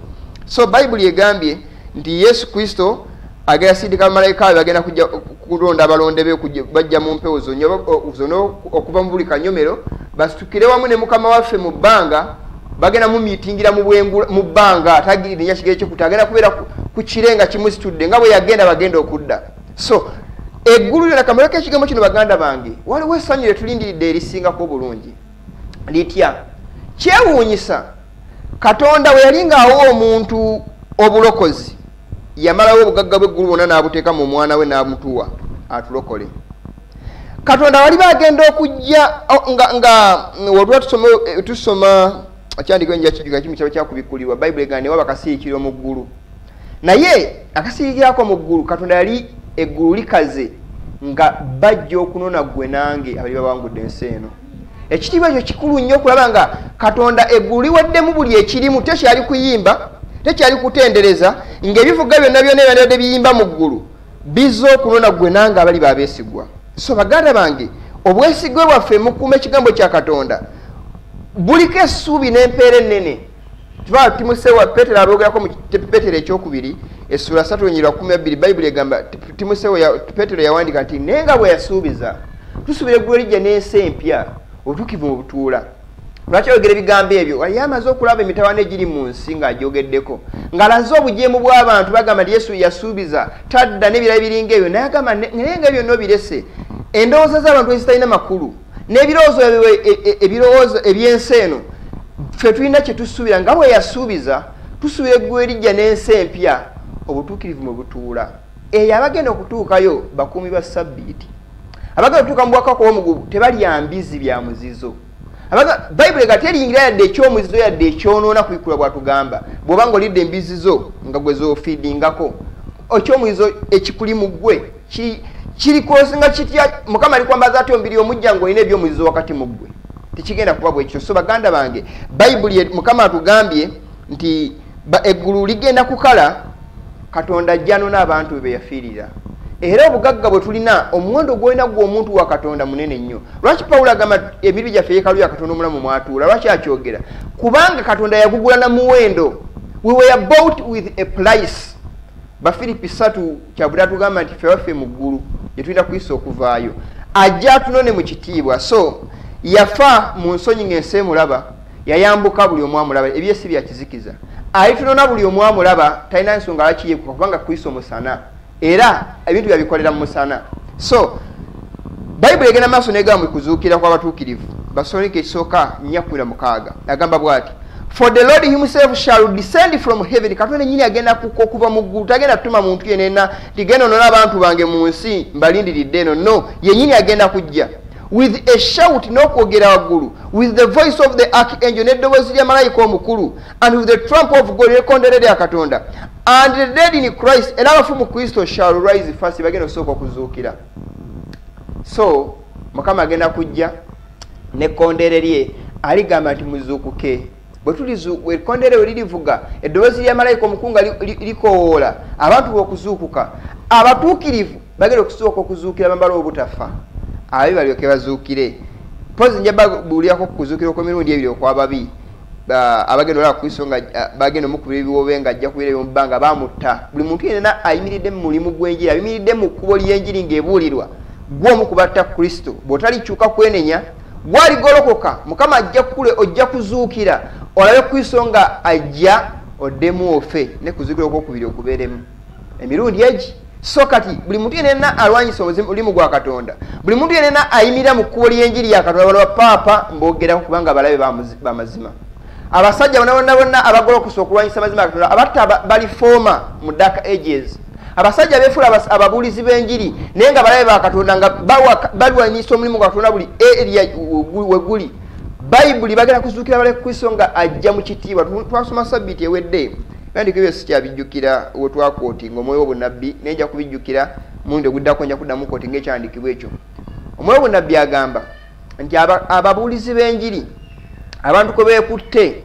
So Bayibuli egambye nti Yesu Kristo agenda sindika bamalayika be, bagenda kujja kulonda abalonde be, bajja mu mpewo zonna okuva mu buli kanyomero, basitukire wamu ne Mukama waffe mu bbanga. Bagenda mumiitingira mu bbanga, atagirinya kigere kyokuta, agenda kubeera ku kire nga kimusitudde nga bwe yagenda bagenda okudda. So eggulu lyonna, kamaleko ekigambo kino baganda bange, waliwo essanyu lye tulindiridde erisingako obulungi. Litya? Kyewuunyisa, Katonda bwe yali ng'awa omuntu obulokozi, yamalawo obugagga bw'eggulu bwonna n'abuteeka mu mwana we n'amutuwa atulokole. Katonda wali bagenda okujja nga woluba tusoma ekyandiko nja kijjuka kimu kyaba kyakubikkulirwa, Bayibuli egamba ne waba akasiriikiriro mu ggulu. Naye akasiriikirako mu ggulu, Katonda yali eggulu likaze nga bajja okunona ggwe nange abali babangudde ensi eno. Ekitiibwa ekyo kikulu nnyo okulaba nga Katonda eggulu liweddemu buli ekirimu, tekyali kuyimba, tekyali kutendereza, ng'ebivuga byonna byonna ebyandibadde biyimba mu ggulu bizze okunona ggwe nange abali babeesigwa. So baganda bange, obwesigwe bwaffe mukuuma ekigambo kya Katonda buliko essuubi n'empeera ennene. Tuba Timoseewo, Peetero aboogerako mu Peetero ekyokubiri essula 3:12, Bayibuli egamba Timoseewo, Peetero yawandiika nti naye nga bwe yasuubiza, tusuubira eggulu erijja n'ensi empya obutuukirivu mu butuula. Lwaki ayogera ebigambo ebyo? Yali amaze okulaba emitawaana egiri mu nsi ng'agyogeddeko, ng'alaze obujeemu bw'abantu, bagamba nti Yesu yasuubiza tadda n'ebirala biringa ebyo. Naye agamba naye nga byonna obirese, endowooza z'abantu ezitalina makulu n'ebirowoozo ebirowoozo eby'ensi eno, ffe tulina kye tusuubira nga bwe yasuubiza, tusuubira eggulu erijja n'ensi empya obutuukirivu mwe butuula. Eyo abagenda okutuukayo bakuumi ba ssabbiiti, abagenda okutuuka mu bwakabaka obw'omugugu tebalya mbizi bya muzizo. Bayibuli ega teriyingira yadde ekyomuzizo yadde ekyonoona kubikula bw'atugamba. Bw'oba ng'olidde embizi zo nga gwe z'ofiidingako, ekyomuzizo ekikuli mu ggwe kiri kosinga kitya? Mukama alikwambaza atya omubiri omujja ng'olina ebyomuzizo wakati mu ggwe? Tekigenda kuba bwe kityo. So baganda bange, Bayibuli Mukama atugambye nti eggulu ligenda kukala, Katonda ajja anona abantu be beyafiirira. Era obugagga bwe tulina, omuwendo gw'olina gwe omuntu wa Katonda munene nnyo. Lwaki Pawulo agamba emibiri gyaffe yeekaalu ya Katonda omulamu mwatuula? Lwaki akyogera? Kubanga Katonda yagugula na muwendo. We were bought with a price. Bafiripi 3 kyavudde atugamba nti ffe waffe mu ggulu gye tulina Kristo okuvaayo, ajja atunone mu kitiibwa. So yafa mu nsonyi ng'ensi emulaba, yayambuka buli omu amulaba, ebyesi bya kizikiza. Alitunona buli omu amulaba, talina nsonga lwaki yeekuka, kubanga Kristo musana, era ebintu byabikolera mu musana. So Bayibuli egenda maaso n'egamba mu kuzuukira kw'abatuukirivu, Basalonike ekisooka 4:16 agamba bw'ati, for the Lord himself shall descend from heaven. Katonda yennyini agenda kukka okuva mu ggulu, tagenda kutuma muntu yenna nti genda onone abantu bange mu nsi mbalindiridde eno. No, yennyini agenda kujja with a shout, n'okwogera waggulu, with the voice of the archangel, n'eddoboozi lya malayika omukulu, and with the trump of God, n'ekkondeere lya Katonda, and the dead in Christ, era abafu mu Kristo, shall rise first, bagenda okusooka okuzuukira. So Mukama agenda kujja n'ekkondeere lye, aligamba nti muzuukuke. Bwe ekkondeere we lirivuga, eddoboozi lya malayika omukulu nga likowoola abantu b'okuzuukuka, abatuukirivu bagenda okusooka okuzuukira bambala obutafa, ababi balyoke bazuukire. Mpozi nja babuulirako kuzuukira okw'emirundi ebiri okw'ababi, abagenda olaba Kristo nga bagenda omukubira ebiwoobe nga ajja kubeera mu bbanga bamutta. Buli muntu yenna ayimiridde mu mulimu gw'enjiri, ayimiridde mu kkubo ly'enjiri ng'ebuulirwa, ggwe omu ku batta Kristo. Bw'otalikyuka kwenenya, Gwaligolokoka, Mukama ajja kule, ojja kuzuukira, olabe Kristo nga ajja oddemu ofe ne kuzuukira okwokubiri okubeeremu emirundi egi. So kati buli muntu yenna alwanyisa omulimu gwa Katonda, buli muntu yenna ayimirira mu kkubo ly'enjiri ya Katonda, bano bapaapa mboogerako kubanga balabe b'amazima. Abasajja bonna bonna bonna abagolokosa okulwanyisa amazima ga Katonda, abatta balifooma mu dark ages, abasajja beefuula ababuulizi b'enjiri naye nga balabe ba Katonda, nga balwanyisa omulimu gwa Katonda buli area we guli. Bayibuli bagenda kuzuukira bale Kristo nga ajja mu kitiibwa. Twasoma sabbiiti ewedde, ebyandiiko ebyo sikyabijjukira we twakootinga omwoyo w'obunnabbi, naye nja kubijjukira mulundi oguddako, nja kuddamu kootinga ekyandiikibwa ekyo. Omwoyo w'obunnabbi agamba nti ababuulizi b'enjiri, abantu kwe beekutte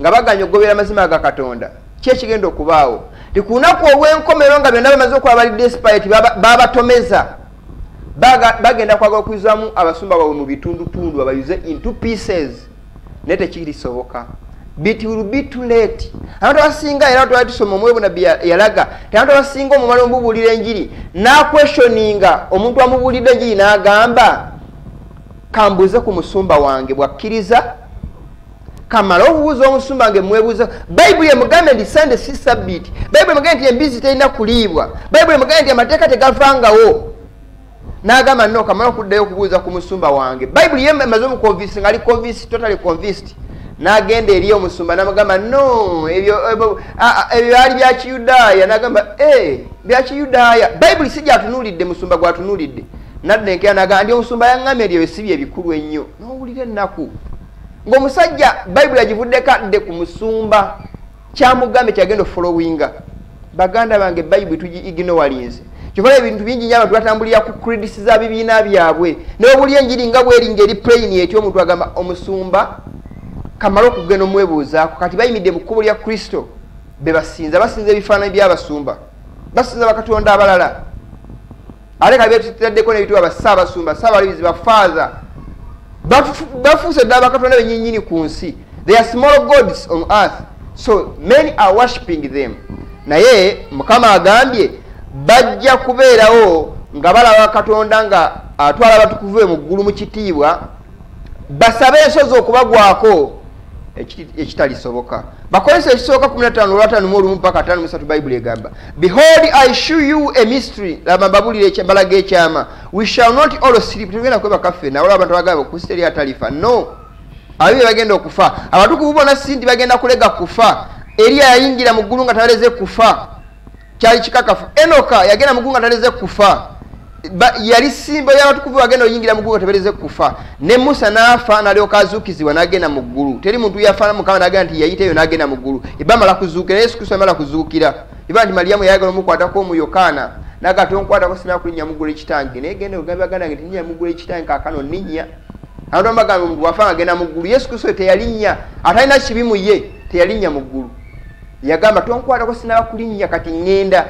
nga baganya okugoberera amazima ga Katonda, ki ekigenda okubaawo? Ti ku lunaku olw'enkomerero nga byonna bamaze okuba bali desperate, babatomeza, bagenda kwagala okuyuzaamu abasumba baabwe mu bitundutundu, babayuze into pieces, naye tekirisoboka. It will be too late. Abantu abasinga, era twali tusoma omwoyo nabbi yalaga ti abantu abasinga omumala omubuulira enjiri n'akweshoninga omuntu amubuulidde enjiri n'agamba, kambuuze ku musumba wange bw'akkiriza, kamale okubuuza omusumba wange mwebuuza. Bayibuli emugambe nti Sande si sabbiiti, Bayibuli emugambe nti embizi terina kuliibwa, Bayibuli emugambe nti amateeka tegavangawo, n'agamba no kamale okuddayo okubuuza ku musumba wange. Bayibuli ye emaze omuconvince nga ali convinced, totally convinced, n'agenda eri omusumba n'amugamba no, ebyo byali bya Kiyudaaya. N'agamba bya Kiyudaaya, Bayibuli si gyatunuulidde, musumba gwatunuulidde. Nadda enkeera n'agamba ndi omusumba yaŋŋambye nti ebyo si bye bikulu ennyo. N'owulira ennaku ng'omusajja Bayibuli agivuddeko adde ku musumba kyamugambe kyagenda ofollowinga. Baganda bange, Bayibuli tugi ignorinze. Kyova ebintu bingi nnyo abantu batambulira ku credits za bibiina byabwe, naye obuli enjiri nga bweri ng'eri plain etyo, omuntu agamba omusumba kamale okugenda omwebuuzaako. Kati bayimidde mu kkubo lya Kristo be basinza, basinza ebifaananyi by'abasumba, basinza bakatonda abalala, ate kati betutaddeko n'ebitiibwa bassaabasumba, ssaabalabirizi, bafaaza, bafuuse ddala bakatonda bennyinnyini ku nsi. They are small gods on earth, so many are worshiping them. Naye Mukama agambye bajja kubeerawo nga balaba Katonda nga atwala abatukuvu be mu ggulu mu kitiibwa, basabe ensozi okubagwako ekitalisoboka. Bakozesa ekisooka 15 olwataano mu olumu mpaka 53, Bayibuli egamba, behold, I show you a mystery, laba mbabulire, mbalaga ekyama, we shall not all sleep, tetugenda kwebaka ffenna. Waliwo abantu abagamba Kristo eri atalifa, no, ababi bagenda okufa, abatukuvu bonna si nti bagenda kulega kufa. Eriya yayingira mu ggulu nga taleze kufa, kyali kikakafu. Enoka yagenda mu ggulu nga taleze kufa, yali simba y'abatukuvu bagenda oyingira mu ggulu nga tebaleze kufa. Ne Musa n'afa n'alyoka azuukizibwa n'agenda mu ggulu. Teri muntu yafa Mukama n'agenda nti yayita eyo n'agenda mu ggulu, ebamala kuzuukira. Yesu Kristo amala kuzuukira, eba nti Mariyamu yayagala omukwatako omu Yokaana n'agamba tonkwatako sinaba kulinnya mu ggulu ekitange, naye genda ogambe baganda nti nninnya mu ggulu ekitange, kaakano nninnya. Abantu bagamba omuntu bw'afa agenda mu ggulu. Yesu Kristo teyalinnya, atalina kibi mu ye teyalinnya mu ggulu, yagamba tonkwatako sinaba kulinnya, kati ŋŋenda.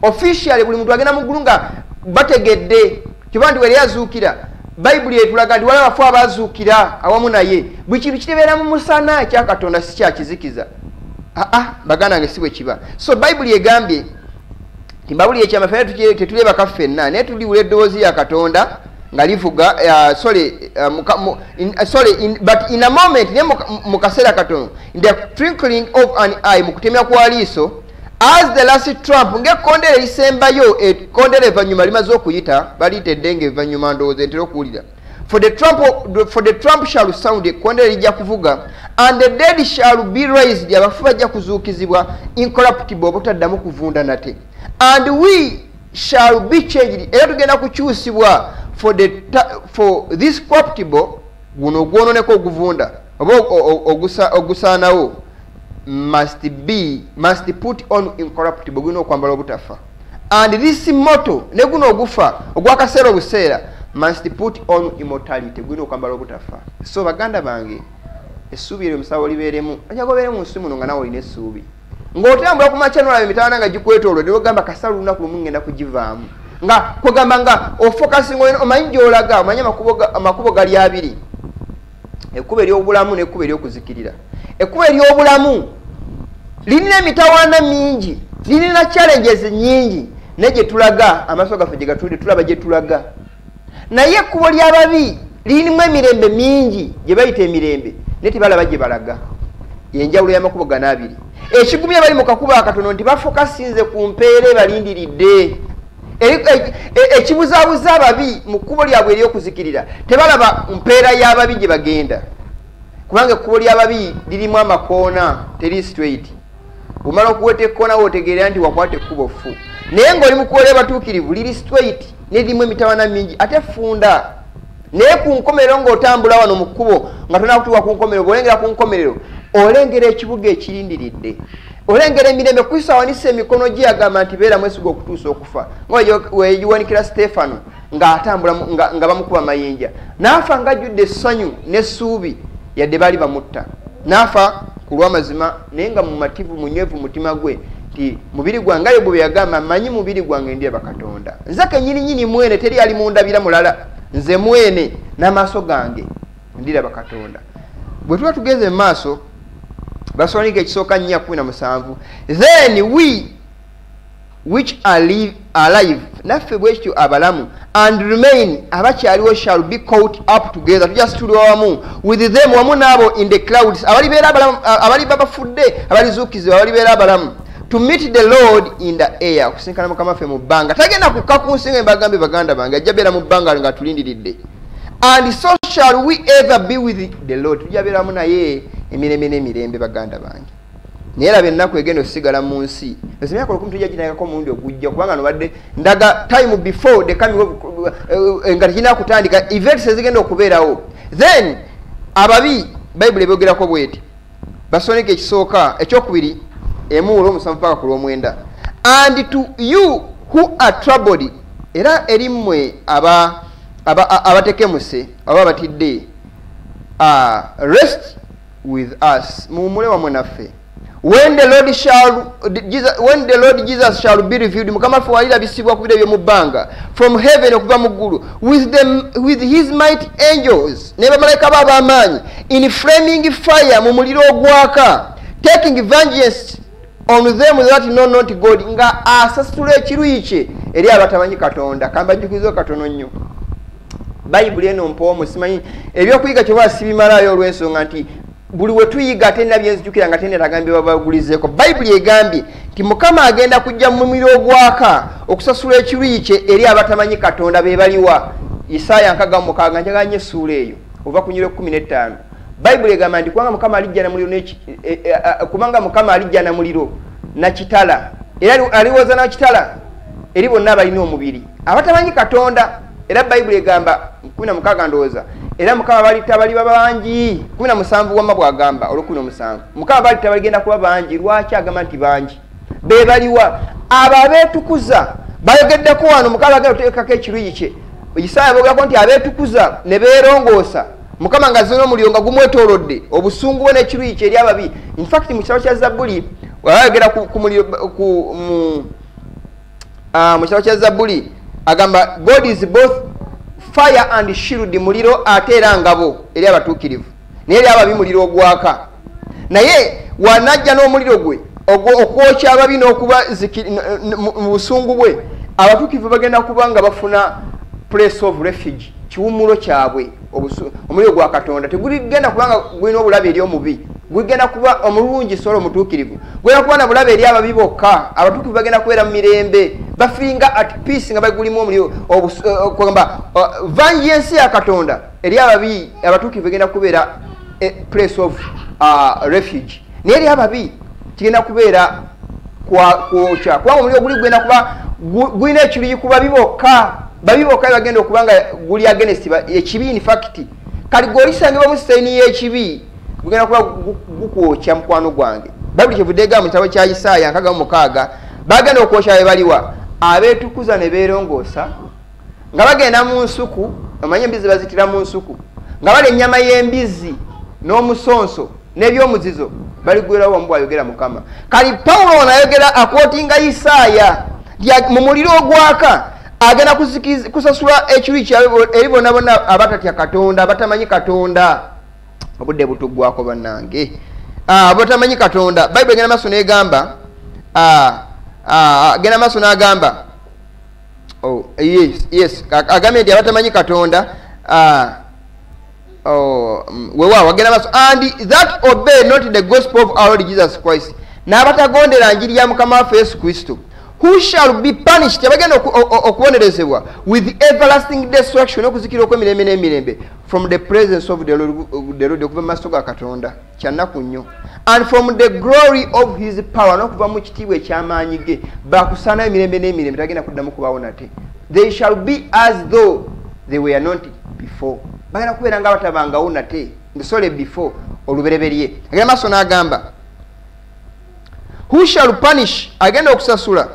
Officially buli muntu agenda mu ggulu nga bategedde kiba nti weri azuukira. Bayibuli etulaga nti waliwo abafu abazuukira awamu naye. Buli kintu kitebeera mu musana ekya Katonda, si kyakizikiza. Aa baganda nge, si bwe kiba. So Bayibuli egambye nti mbabuli ekyama, ffenna tetulebaka ffenna, naye tuliwula eddoboozi lya Katonda nga livuga. Sorry, but in a moment, naye mu kaseera katono, in the twinkling of an eye, mu kutemya kwa liiso, as the last trump, ng'ekkondere erisembayo, ekkondere evvannyuma limaze okuyita, baliyita eddenge evvannyuma, ndowooza entera okuwulira. For the trump shall sound, ekkondere lijja kuvuga, and the dead shall be raised, abafu bajja kuzuukizibwa, incorruptible, obutaddamu kuvunda nate, and we shall be changed, era tugenda kukyusibwa. For this corruptible, guno ogwononeka, oguvunda oba ogusaanawo, must put on incorruptible, gulina okwambala obutafa, and this mortal, ne guno ogufa ogwakaseera obuseera, must put on immortality, gulina okwambala obutafa. So baganda bange, essuubi eryo musawo libeeremu. Ojja gobeere mu nsi muno nga nawe olina essuubi, ng'otambula ku makya nolaba emitawaana nga gikwetoolodde, ogamba kasala olunaku lumu ngenda kugivaamu, nga kwegamba nga ofocusinga, omanyi gy'olaga, omanyi amakubo gali abiri, ekkubo ery'obulamu n'ekkubo ery'okuzikirira. Ekkubo ery'obulamu lirina emitawaana mingi, lirina challenges nyingi, naye gye tulaga amaaso gaffe gye gatulidde, tulaba gye tulaga. Naye ekkubo ly'ababi Lirimu emirembe mingi gye bayita emirembe, naye tebalaba gye balaga. Yenjawulo y'amakubo gano abiri. Ekigumya bali mu kakubo akatono nti bafokasinze ku mpeera ebalindiridde. Ekibuzaabuza ababi mu kkubo lyabwe ery'okuzikirira, tebalaba mpeera y'ababi gye bagenda, kubanga ekkubo ly'ababi lirimu amakoona, teri straight. Omala okuweta ekkoona wootegeerera nti wakwata ekkubo ffu, naye ng'oli mu kkubo ly'abatuukirivu liri straight, neririmu emitawana mingi ate funda. Naye ku nkomerero ng'otambula wano mu kkubo nga tonakutuuka ku nkomerero, bw'olengera ku nkomerero olengera ekibuga ekirindiridde, olengera emirembe. Kristo awanise emikono gye agamba nti beera mwesiga okutuusa okufa, nga wegiwanikira Stefano ng'atambula nga bamukuba amayinja, n'afa ng'ajjudde essanyu n'essuubi yadde baali bamutta, n'afa ku lw'amazima, naye nga mumativu munywevu mutima gwe nti mubiri gwange, ayo bwe yagamba manyi mubiri gwange ndiraba Katonda, nze kennyininyini mwene, teri ali mundabira mulala, nze mwene n'amaaso gange ndiraba Katonda. Bwe tuba tugeze mu maaso, Basalonike ekisooka 4:17, then we which are alive, naffe bwe kityo abalamu, and remain, abakyaliwo, shall be caught up together, tujja situlwa wamu, with them, wamu n'abo, in the clouds, abalibeera abalamu, abaliba bafudde abalizuukizibwa abalibeera abalamu, to meet the Lord in the air, okusinkana Mukama waffe mu bbanga. Tagenda kukka ku nsi nga mbagambye baganda bange, ajja beera mu bbanga nga tulindiridde. And so shall we ever be with the Lord, tujja beeramu naye emirembe n'emirembe baganda bange. Naye laba ennaku egenda osigala mu nsi, emyaka 10 tujja gitandikako omulundi ogujja, kubanga nobadde ndaga time before the coming of, nga tekirina kutandika, events ezigenda okubeerawo. Then ababi Bayibuli ebyogerako bweti, Basalonike ekisooka ekyokubiri 1:7 paka ku 9, and to you who are troubled, era eri mmwe abatekemuse oba abatidde, rest with us, muwummule wamu naffe. When the Lord shall Jesus, when the Lord Jesus shall be revealed, Mukama waffe walirabisibwa ku bire by'omu bbanga, from heaven, okuva mu ggulu, with his mighty angels, ne bamalayika be ab'amaanyi, in flaming fire, mu muliro ogwaka, taking vengeance on them that know not God, nga asasula ekiruyi kye eri abatamanyi Katonda. Kambajjukizo katono nnyo, Bayibuli eno mpoomu, simanyi ebyokuyiga kyoba sibimalayo olw'ensonga nti buli we tuyiga ate nina byenzijukira nga tenetagambye babagulizeeko. Bayibuli egambye nti Mukama agenda kujja mu muliro ogwaka okusasula ekiruyi kye eri abatamanyi Katonda. Be baliwa? Isaaya 66, njagala nnyo essuula eyo ova ku nyiro 15. Bayibuli egamba nti kubanga Mukama alijja na muliro, kubanga Mukama alijja na muliro na kitala, era aliwoza na kitala eri bonna abalina omubiri abatamanyi Katonda. Era Bayibuli egamba 16 ndowooza, era Mukama balitta baliba bangi. 17 wamma bw'agamba olw'17, Mukama balitta baligenda kuba bangi. Lwaki agamba nti bangi? Be baliwa? Abo abeetukuza bayogeddeko wano, Mukama agenda oteekako ekiruyi kye. Isaaya boogerako nti abeetukuza ne beerongoosa, Mukama nga azze n'omuliro nga gumwetoolodde, obusungu bwe n'ekiruyi kye eri ababi. In fact mu kitabo kya Zabbuli bayogera ku muliro, mu kitabo kya Zabbuli agamba God is both fire and shield, muliro ate era ngabo eri abatuukirivu, naye eri ababi muliro ogwaka. Naye wanajja n'omuliro gwe okwokya ababi n'okuba mu busungu bwe, abatuukirivu bagenda kuba nga bafuna place of refuge, kiwummulo kyabwe. Omuliro gwa Katonda teguligenda kubanga gulina obulabe eri omubi, gugenda kuba omulungi sola omutuukirivu, gugenda kuba na bulabe eri ababi bokka. Abatuukirivu bagenda kubeera mu mirembe, bafiinga at peace nga bagulimu omuliro. Kugamba vengeance ya Katonda eri ababi, abatuukirivu bagenda kubeera place of refuge, naye eri ababi kigenda kubeera kwokya, kubanga omuliro guli gugenda kuba gulina ekiruyi ku babi bokka. Babi bokka bagenda okuba nga guli against ekibi. In fact kali gwolisangibwa mu siteeni y'ekibi gugenda kuba gukwokya mukwano gwange. Bayibuli kyevudde egamba mu kitabo kya Isaaya 66, bagenda okwokya be baliwa? Abeetukuza ne beerongoosa nga bagenda mu nsuku. Omanye embizi bazitira mu nsuku, nga balya ennyama y'embizi n'omusonso n'ebyomuzizo, baligwerawo wamu, bw'ayogera Mukama. Kali Pawulo ono ayogera akwotinga Isaaya mu muliro ogwaka agenda kusasula ekiruyi kyabwe eri bonna bonna abatatya Katonda, abatamanyi Katonda. Obudde butuggwako bannange, abatamanyi Katonda. Bayibuli egenda maaso n'egamba, agenda maaso n'agamba, oh, yes, yes, agambye nti abatamanyi Katonda. Weewaawo, agenda maaso. And that obey not the gospel of our Lord Jesus Christ, n'abatagondera njiri ya Mukama waffe Yesu Kristo, who shall be punished, abagenda okubonerezebwa, with everlasting destruction, okuzikira okw'emirembe n'emirembe, from the presence of the Lord, okuva mu maaso ga Katonda. Kyannaku nnyo. And from the glory of his power, n'okuva mu kitiibwa eky'amaanyi ge. Bakusaanayo emirembe n'emirembe, tagenda kuddamu kubaawo nate. They shall be as though they were not before, bagenda kubeera nga batabangawo nate, sorry, before, olubereberye. Agenda maaso n'agamba, who shall punish, agenda okusasula,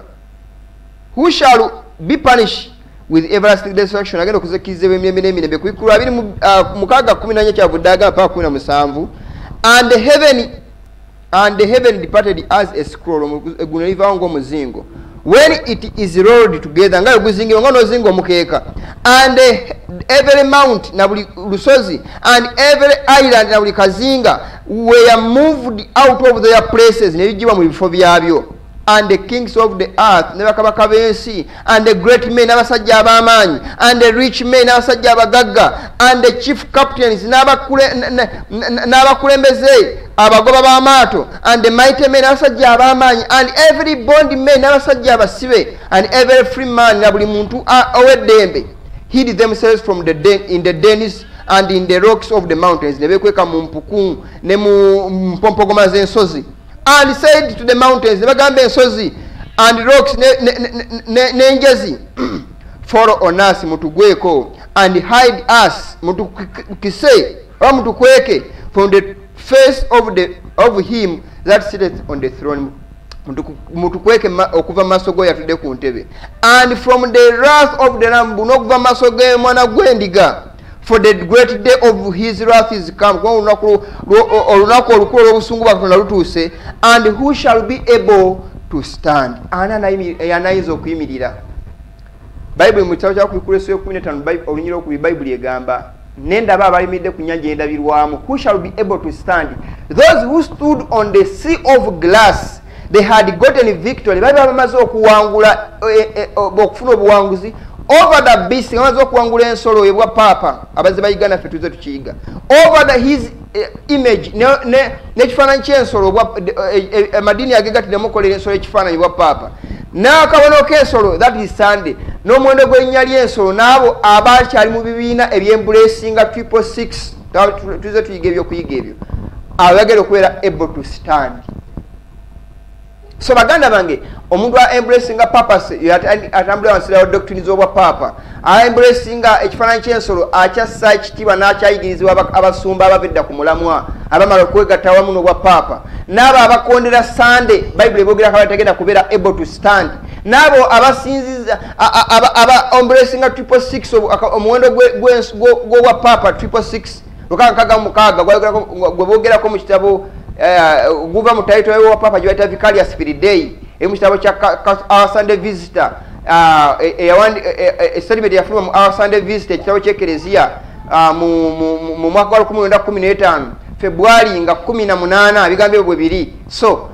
who shall be punished with everlasting destruction, agenda okuzikirizibwa emirembe n'emirembe. Kubikkulwa 26:14 kyavudde agamba paka 17. And the heaven departed as a scroll, eggulu ne livaawo ng'omuzingo, when it is rolled together, nga guzingibwa nga n'ozinga omukeeka. And every mount, na buli lusozi, and every island, na buli kazinga, were moved out of their places, ne bijjibwa mu bifo byabyo. And the kings of the earth, ne bakabaka b'ensi, and the great men, n'abasajja ab'amaanyi, and the rich men, n'abasajja abagagga, and the chief captains, n'abakulembeze abagoba b'amaato, and the mighty men, n'abasajja ab'amaanyi, and every bond man, n'abasajja abasibe, and every free man, na buli muntu ow'eddembe, hid themselves from the den, in the dens and in the rocks of the mountains, ne beekweka mu mpuku ne mu mpompogoma z'ensozi, and said to the mountains, ne bagamba ensozi, and rocks, n'enjazi, fall on us, mutugweko, and hide us, mutukise oba mutukweke, from the face of him that sitteth on the throne, mutukweke okuva mu maaso g'oyo atudde ku ntebe, and from the wrath of the Lamb, n'okuva mu maaso g'omwana gw'endiga. For the great day of his wrath is come, kubanga olunaku olukulu olw'obusungu bwa Katonda lutuuse, and who shall be able to stand? Ani anayinza okuyimirira? Bayibuli mu kitabo kyakubikula essuula 15, olunyiriri olwokubiri, Bayibuli egamba, nendaba abayimiridde ku nnyanja endabirwamu. Who shall be able to stand? Those who stood on the sea of glass, they had gotten victory, bali bamaze okuwangula, okufuna obuwanguzi, over the beast, nga bamaze okuwangula ensolo ebwa paapa, abazze bayiga naffe tuze tukiyiga, over the his image, n'ekifaananyi ky'ensolo, amadiini agegattidde mukolera ensolo ekifaananyi bwa paapa, n'akabonero k'ensolo, that is Sunday, n'omuwendo gw'erinnya ly'ensolo, n'abo abakyali mu bibiina eby'embracinga 666. Tuze tuyiga ebyokuyiga ebyo, abo bagenda okubeera able to stand. So baganda bange, omuntu a embracinga papacy atambulira wansi wa doctrine z'obwa paapa, a embracinga ekifaananyi ky'ensolo, akyassa ekitiibwa n'akyayigirizibwa abasumba abava ku mulamwa, abamala okwegatta awamu n'obwa paapa, n'abo abakondera Sande, Bayibuli ebogerako abatagenda kubeera able to stand, n'abo abasinziza aba embracinga 666, omuwendo gw'obwa paapa 666, 666, gwe boogerako mu kitabo, guva mu title wa papa gye bayita Vicarius Filii Dei, eri mu kitabo kya Our Sunday Visitor, statement yafuluma mu Our Sunday Visitor, ekitabo ky'ekereziya, mu mwaka gwa 1915, February nga 18, ebigambo ebyo bwe biri. So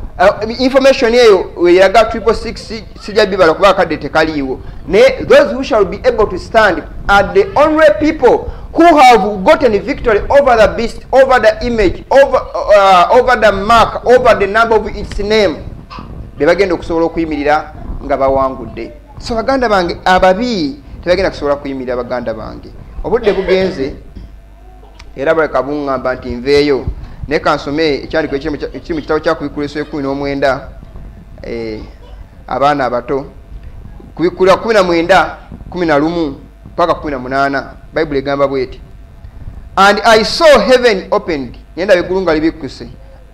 information eyo weraga 666, sijja bibala kuba akadde tekaliiwo, naye those who shall be able to stand are the only people who have gotten victory over the beast, over the image, over the mark, over the number of its name, be bagenda okusobola okuyimirira nga bawangudde. So baganda bange, ababi tebagenda kusobola kuyimirira. Baganda bange, obudde bugenze era baleka buŋŋamba nti nveeyo, naye kansome ekyandiko ekiri mu kitabo kyakubikkulwa essuula 19, abaana abato, Kubikkulwa 19:11 paka 18. Bayibuli egamba bweti, and I saw heaven opened, nendaba eggulu nga libikkuse,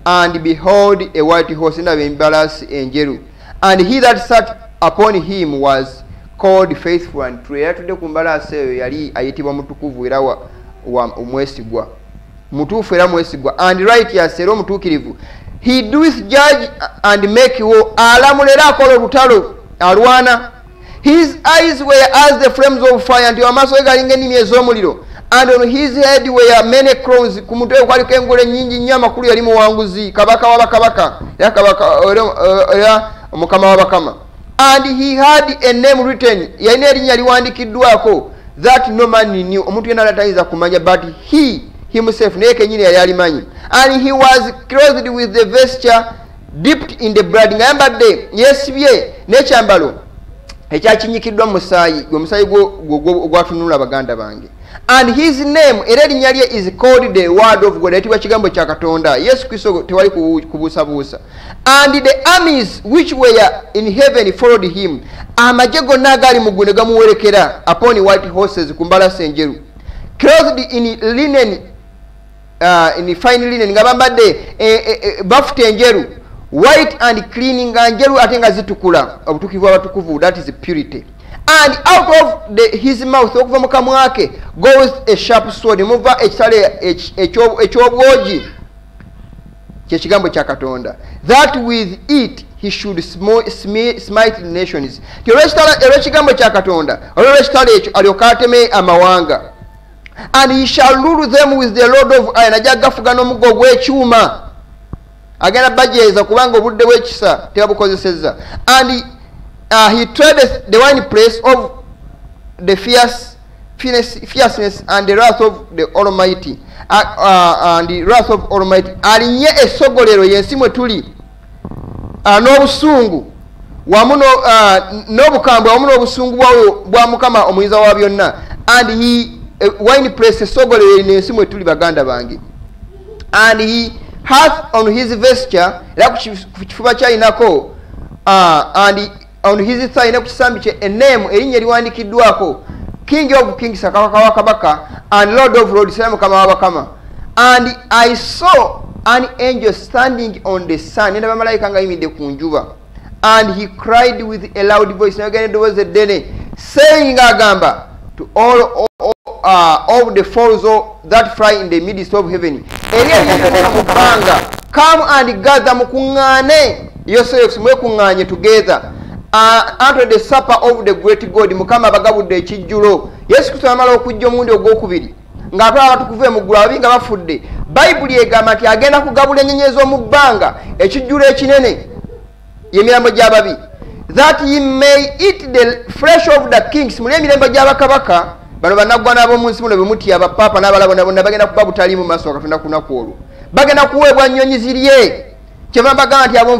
and behold a white horse, ndaba embalaasi enjeru, and he that sat upon him was called Faithful and True. Era atudde ku mbalaasi eyo yali ayitibwa mutukuvu era wa omwesigwa, mutuufu era mwesigwa, and Righteous, era omutuukirivu. He doeth judge and make war, alamula era akola olutalo, alwana. His eyes were as the flames of fire, nti amaaso ge galinga ennimi ez'omuliro, and on his head were many crowns, ku mutwe gwe kwaliko engule nnyingi nnyo. Amakulu, yali muwanguzi, kabaka w'abakabaka era kabaka era omukama w'abakama. And he had a name written, yalina erinnya liwandikiddwako, that no man knew, omuntu yenna atayinza kumanya, but he himself, naye kenyini yali alimanyi. And he was clothed with the vesture dipped in the blood, nga yambadde yeesibye n'ekyambalo ekyakinyikiddwa mu musaayi, gwe musaayi ogwatunula, baganda bange. And his name, era erinnya lye, is called the Word of God, ayitibwa kigambo kya Katonda, Yesu Kristo, tewali kubuusabuusa. And the armies which were in heaven followed him, amagye gonna agaali mu ggulu ne gamuwerekera, upon white horses, ku mbalasi enjeru, clothed in linen, in fine linen, nga bambadde bafuta enjeru, white and clean, nga njeru ate nga zitukula, obutukuvu abatukuvu, that is purity. And out of his mouth, okuva mu kamwa ke, goes a sharp sword, muva ekitale eky'obwogi, kyekigambo kya Katonda, that with it he should smite nations. Ti olw'ekigambo kya Katonda, olw'ekitale ekyo alyoka ateme amawanga. And he shall rule them with the rod of iron, ajja gafuga n'omuggo ogw'ekyuma, agenda bajeeza kubanga obudde bw'ekisa tebabukozesezza. And he treadeth the wine press of the fierceness and the wrath of the Almighty, and the wrath of Almighty, alinye essogolero, yensi mwe tuli, n'obusungu wamu n'obukambwe wamu n'obusungu bwa Mukama omuyinza wa byonna. And he wine press, essogolero erino ensi mwe tuli, baganda bange. And he hath on his vesture, era ku kifuba kyalinako, and on his thigh, ne ku kisambi kye, a name, erinnya eriwandikiddwako, King of Kings, kabaka wa kabaka, and Lord of Lords, era Mukama w'abakama. And I saw an angel standing on the sun, nendaba malayika nga ayimiridde ku njuba. And he cried with a loud voice, nayogera n'eddoboozi eddene, saying, ng'agamba, to all of the fowls that fly in the midst of heaven, eri ebinyonyi mu bbanga, come and gather, mukuŋŋaane, yourselves, mwekuŋŋaanye, together unto the supper of the great God, Mukama abagabudde ekijjulo. Yesu Kristo amala okujja omulundi ogwokubiri ng'atwala abatukuvu mu ggulu, ababi nga bafudde, Bayibuli egamba nti agenda kugabula ennyonyi ez'omu bbanga ekijjulo ekinene, y'emirambo gy'ababi, that ye may eat the flesh of the kings, muli emirembe gy'abakabaka. Bano bannaggwana ab'omu nsi muno bemutya, abapaapa n'abalala bonna bonna, bagenda kuba butali mu maaso Katonda ku lunaku olwo, bagenda kuweebwa nnyonyi zirye. Kyeva mbagamba nti abo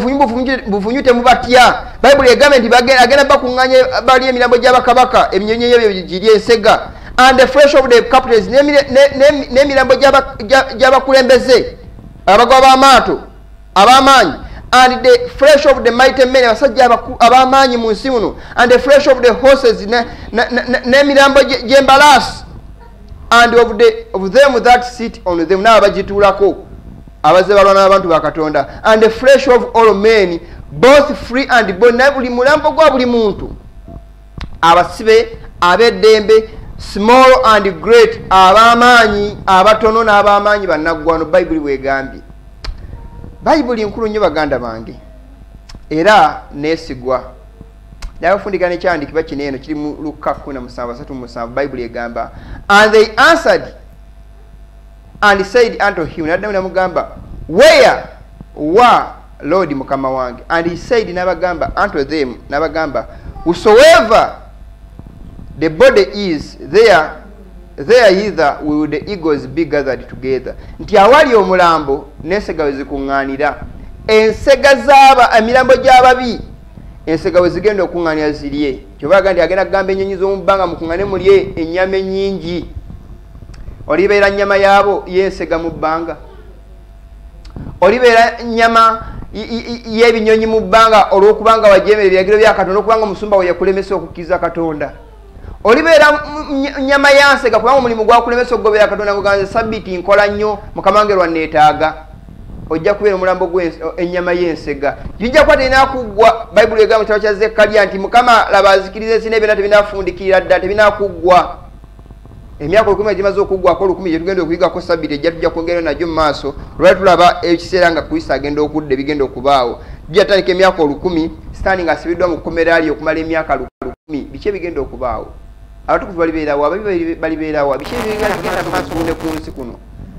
nvunyu temubatya. Bayibuli egambe nti agenda bakuŋŋaanya bali emirambo gy'abakabaka, eminyonyi ebyo giri ensega. And the flesh of the captains, n'emirambo gy'abakulembeze, abagwa b'amaato ab'amaanyi, and the flesh of the mighty men, abasajja ab'amaanyi mu nsi muno, and the flesh of the horses, n'emirambo gy'embalaasi, and of them that sit on them, n'abo bagituulako abazze balwana n'abantu ba Katonda, and the flesh of all men, both free and bond, na buli mulambo gwa buli muntu, abasibe, ab'eddembe, small and great, ab'amaanyi abatono n'ab'amaanyi, bannaggwano. Bayibuli bwegambye. Bayibuli nkulu nnyo, baganda bange, era neesigwa. Nabafundika nekyawandiikibwa kino eno kiri mu Luka 17:37. Bayibuli egamba, and they answered and said unto him, naddamu namugamba, where wa, Lord, Mukama wange? And he said, n'abagamba, unto them, n'abagamba, whosoever the body is, there either will the eagles be gathered together. Nti awali omulambo n'ensega we zikuŋŋaanira. Ensega z'aba emirambo gy'ababi, ensega we zigenda okuŋŋaanira zirye. Kyobaga nti agenda kugamba ennyonyi z'omu bbanga, mukuŋŋaane mulye ennyama ennyingi. Olibeera nnyama yaabo y'ensega mu bbanga, olibeera nnyama y'ebinyonyi mu bbanga, olw'okubanga wajeemera ebiragiro bya Katonda, okubanga omusumba we yakulemesa okukkiriza Katonda. Olibeera nnyama yansega kubanga omulimu gwakulemesa okugobera Katonda, nguganze sabbiiti nkola nnyo, Mukama wange lwanneetaaga. Ojja kubeera omulambo ennyama y'ensega, bijja kuba terinakuggwa. Bayibuli egamba mu kitabo kya Zekkaliya nti Mukama laba azikiriza ensi n'ebyonna tebinafundikirira ddala, tebinakuggwa. Emyaka 1000 egimaze okuggwako, 1000 gye tugenda okuyigako sabbiiti ejja, tujja kwongera nagyo mu maaso. Lwali tulaba ekiseera nga Kristo agenda okudda, ebigenda okubaawo. Tujja tandika emyaka 1000, Sitaani ng'asibiddwa mu kkomera lye okumala emyaka 1000. Biki ebigenda okubaawo? Abatukuvu balibeerawo, ababi balibeerawo, biki ebigenda maaso ne ku nsi kuno?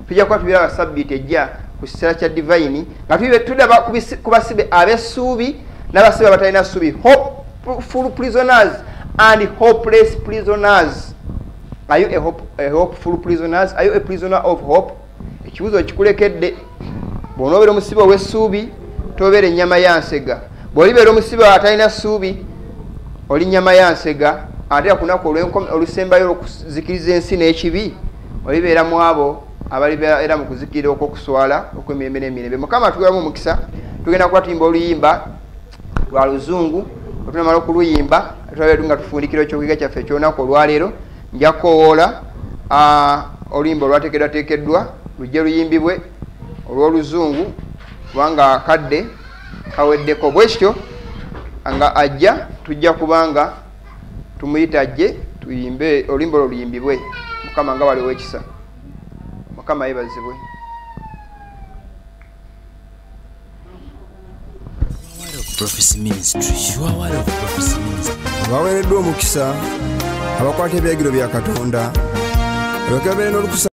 Tujja kuba tubiraba sabbiiti ejja ku kiseera kya Divine, nga tulaba ku basibe ab'essuubi n'abasibe abatalina ssuubi, hopeful prisoners and hopeless prisoners. Are you a hopeful prisoners? Are you a prisoner of hope? Ekibuuzo kikulekedde. Bw'onoobeera omusibe ow'essuubi, tobeera ennyama ya nsega. Bw'olibeera omusibe atalina ssuubi, oli nnyama ya nsega. Ate ku lunaku olusembayo olw'okuzikiriza ensi n'ekibi, olibeera mu abo abalibeera mu kuzikirira okw'okuswala okw'emirembe n'emirembe. Mukama atuweemu omukisa. Tugenda kuba tuyimba oluyimba lwa luzungu. Bwe tunamala okuluyimba, tulabe nga tufundikira ekyokuyiga kyaffe eky'olunaku olwaleero. Nja kukowoola oluyimba olwateekeddwateekeddwa lujje luyimbibwe olw'oluzungu, kubanga akadde kaweddeko. Bwe kityo nga ajja, tujja kubanga tumuyita ajje tuyimbe oluyimba olwo luyimbibwe. Mukama nga waliwo ekisa. Mukama yeebazibwe. Word of Prophecy Ministry. Your Word of Prophecy Ministry. Baweereddwa omukisa abakwata ebiragiro bya Katonda, balyoke babeere n'olukusa.